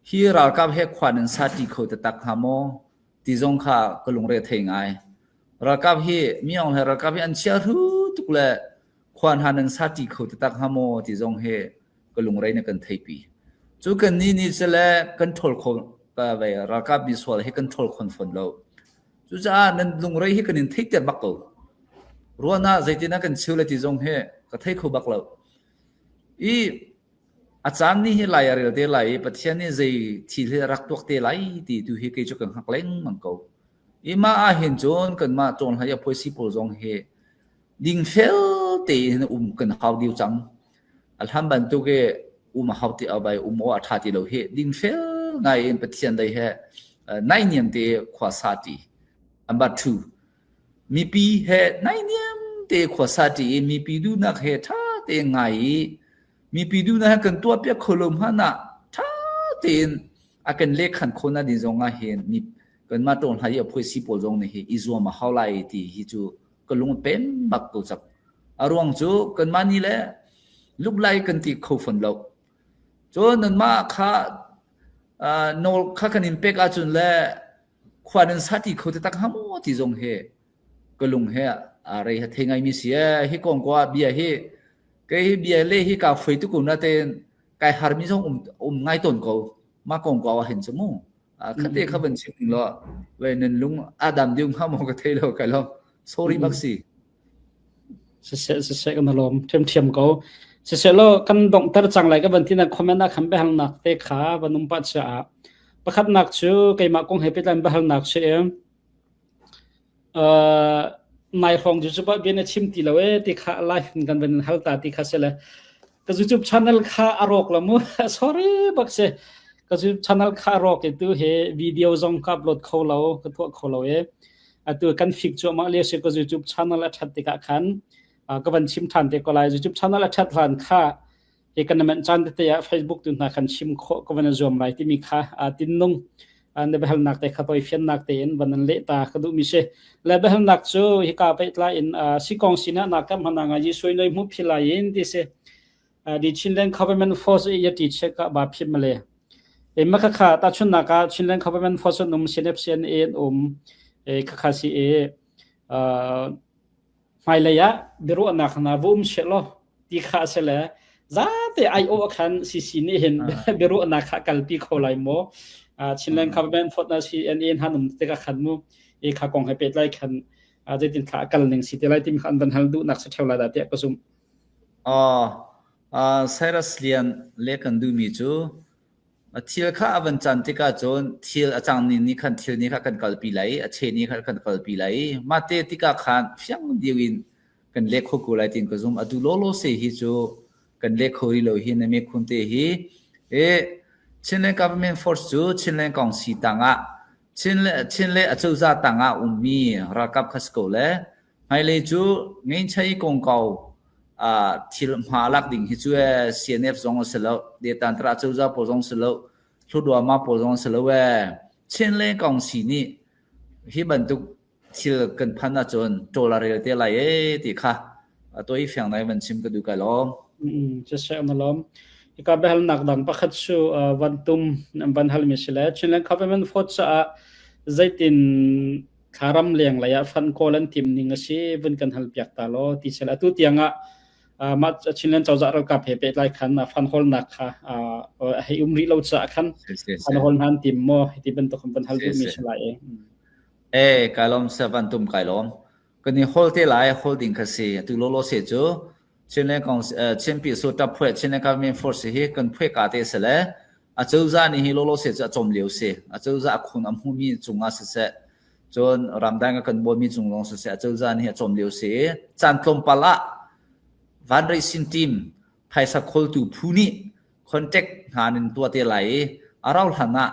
hi ralkap he khua nan sa ti kho taktak hnga maw? Ti zong kha ka lungre thei ngai. Ralkap hi, mi ong he ralkap hi an chia hru tuk le khua hna nan sa ti kho taktak hnga maw ti zong he ka lungre na kan theipi. Cu kan ni ni cele kan ṭhawl kho, ka vei, ralkap mi sual he kan ṭhawl khon fon lo. Cucaah nan lungre hi kan in theihter bak ko. Ruahnak zeitin a kan cheu le ti zong he ka thei kho bak lo. I A caan nih hi lai a rel te lai i Pathian nih zei thil hi a rak tuak te lai ti tu hi kei cu ka hngak lengmang ko. I mah ah hin cun kanmah ṭawn hlei a phuaisi pawl zong hi dingfel tein um kan hau dih cang. A hlan bantuk i um a hau te a vai um aw a ṭha ti lo hi dingfel ngai in Pathian lei he, eh, naihniam te khua sa ti. Number two, mipi he naihniam te khua sa ti i mipi duhnak he ṭha te ngai i mipi duhnak he kan tuahpiak kho lo hmanh ah ṭha tein a kan lek khan khawh nading zong ah hin mi, kanmah ṭawn hlei a phuaisi pawl zong nih hi i zuam a hau lai ti hi cu ka lung a pem bak ko cak. A ruang cu kanmah nih le luklai kan ti kho fawn lo. Cun nanmah kha, aa, nawl kha kan in pek ahcun le khua nan sa ti kho taktak hnga maw ti zong he ka lung he a rei ha thei ngai mi si e. Hi kongkua bia hi, kei hi bia le hi ka fei tuk u natein kai har mi zong um, um ngai tawn ko. Mah kongkua ah hin cu mu. A, kha te kha van chim ning law, vei nan lung a dam deuh hnga maw ka thei lo kai lo. Sorry bak si. Siseh, siseh kan lawm ṭhiamṭhiam ko. Siseh law kan donghter cang lai ka van ti na comment ah khan biahalnak te kha van um pah caah pakhatnak cu keimah kong he pehtlai in biahalnak si e. Aa, nai hrawng cu cu pah bia na chim ti lo e ti kha live in kan van in hal ta ti kha si le. Ka YouTube channel kha a rawk lo mu. Sorry bak si. Ka YouTube channel kha a rawk i tu he video zong ka upload kho lo, ka tuah kho lo e. Atu kan fik cuahmah lio si ka YouTube channel a ṭhat tikah khan, aa, ka van chim ṭhan te ko lai. YouTube channel a ṭhat hlan kha hi kan na manh caan tete ah Facebook tu hna khan chim khawh ka van zuam lai timi kha, aa, tin nung, aa, na biahalnak te kha toifiannak tein van nan leh ta ka duhmi si. Le biahalnak cu hi ka pehtlai in, aa, si kong si nak nak kan hmanh ah ngai i suai noi hmuh philh lai in ti si. Aa, di Chinland Government Force i ya ti check ah ba phim le. Ei mah kha kha tahchunhnak ah Chinland Government Force an um, C N F, C N A an um. E, kha kha si e, a, hmailei ah biaruahnak hna va um seh law ti kha a si le, zate aiawh khan C C nih hin biaruahnak kha kalpi kho lai maw? A, Chinland Government Force na C N A hna um tikah khan mu, e, kha kong he pehtlai khan, a, zeitin kha a kal ning si te lai timi kha an van hal duhnak si ṭheu lai dah tiah ka zumh. Aw, a, Cyrus Lian le kan duhmi cu, a, thil kha a van caan tikah cun thil a cang ni, ni khan thil ni kha kan kalpi lai, a che ni kha kan kalpi lai. Mah te tikah khan fiang deuh in kan lek kho ko lai tiin ka zumh. Atu lawlaw se hi cu kan lek kho rih lo hi, na mekhun te hi. E, Chinland Government Force cu Chinland Kong si tangah, Chin le, Chin le acozah tangah ummi ralkap kha si ko le, hmailei cu ngeinchai kongkau, aa, thil hma lak ding hi cu e, C N F zong a si lo, detan tara acozah pawl zong a si lo, hluduama pawl zong a si lo e, Chinland Kong si nih hi bantuk thil kan phan ahcun ṭawl a rel te lai e ti kha a tawi fiang nai van chim ka duh kai lawm. Mm, mm, cu seh na lawm. Hika biahalnak dang pakhat cu, aa, van tum, van halmi si le Chinland Government Force caah zeitin thla ram leng lei ah fan kawl an tim ning a si, vun kan hal piak ta law ti si le atu tiangah, aa, mah Chinland cozah ralkap he pehtlai khan, aa, fan hawlnak kha, aa, hei um rih lo caah khan fan hawl hna an tim maw? Hiti bantuk khan van hal duhmi si lai e. Mm. E, kai lawm, sa van tum kai lawm. Kan i hawl te lai, hawl ding kha si. Atu lawlaw se cu, Chinland Council, eh, Chin Piso Ṭap Phuai, Chinland Government Force hi kan phuai ka te si le, acozah nih hi lawlaw se cu a cawm lio si. Acozah a khun a hmumi cungah siseh, cun ramdang a kan bawlmi cung zong siseh, acozah nih hi a cawm lio si. Caan tlawmpal ah Vanrei sin team phaisa kholtu phu nih contact hna nan tuah te lai i, a rauhhlan ah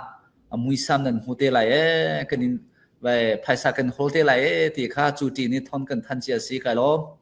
a muisam nan hmu te lai e, kan in vai phaisa kan hawl te lai e ti kha cu ti nih thawn kan than cia si kai law.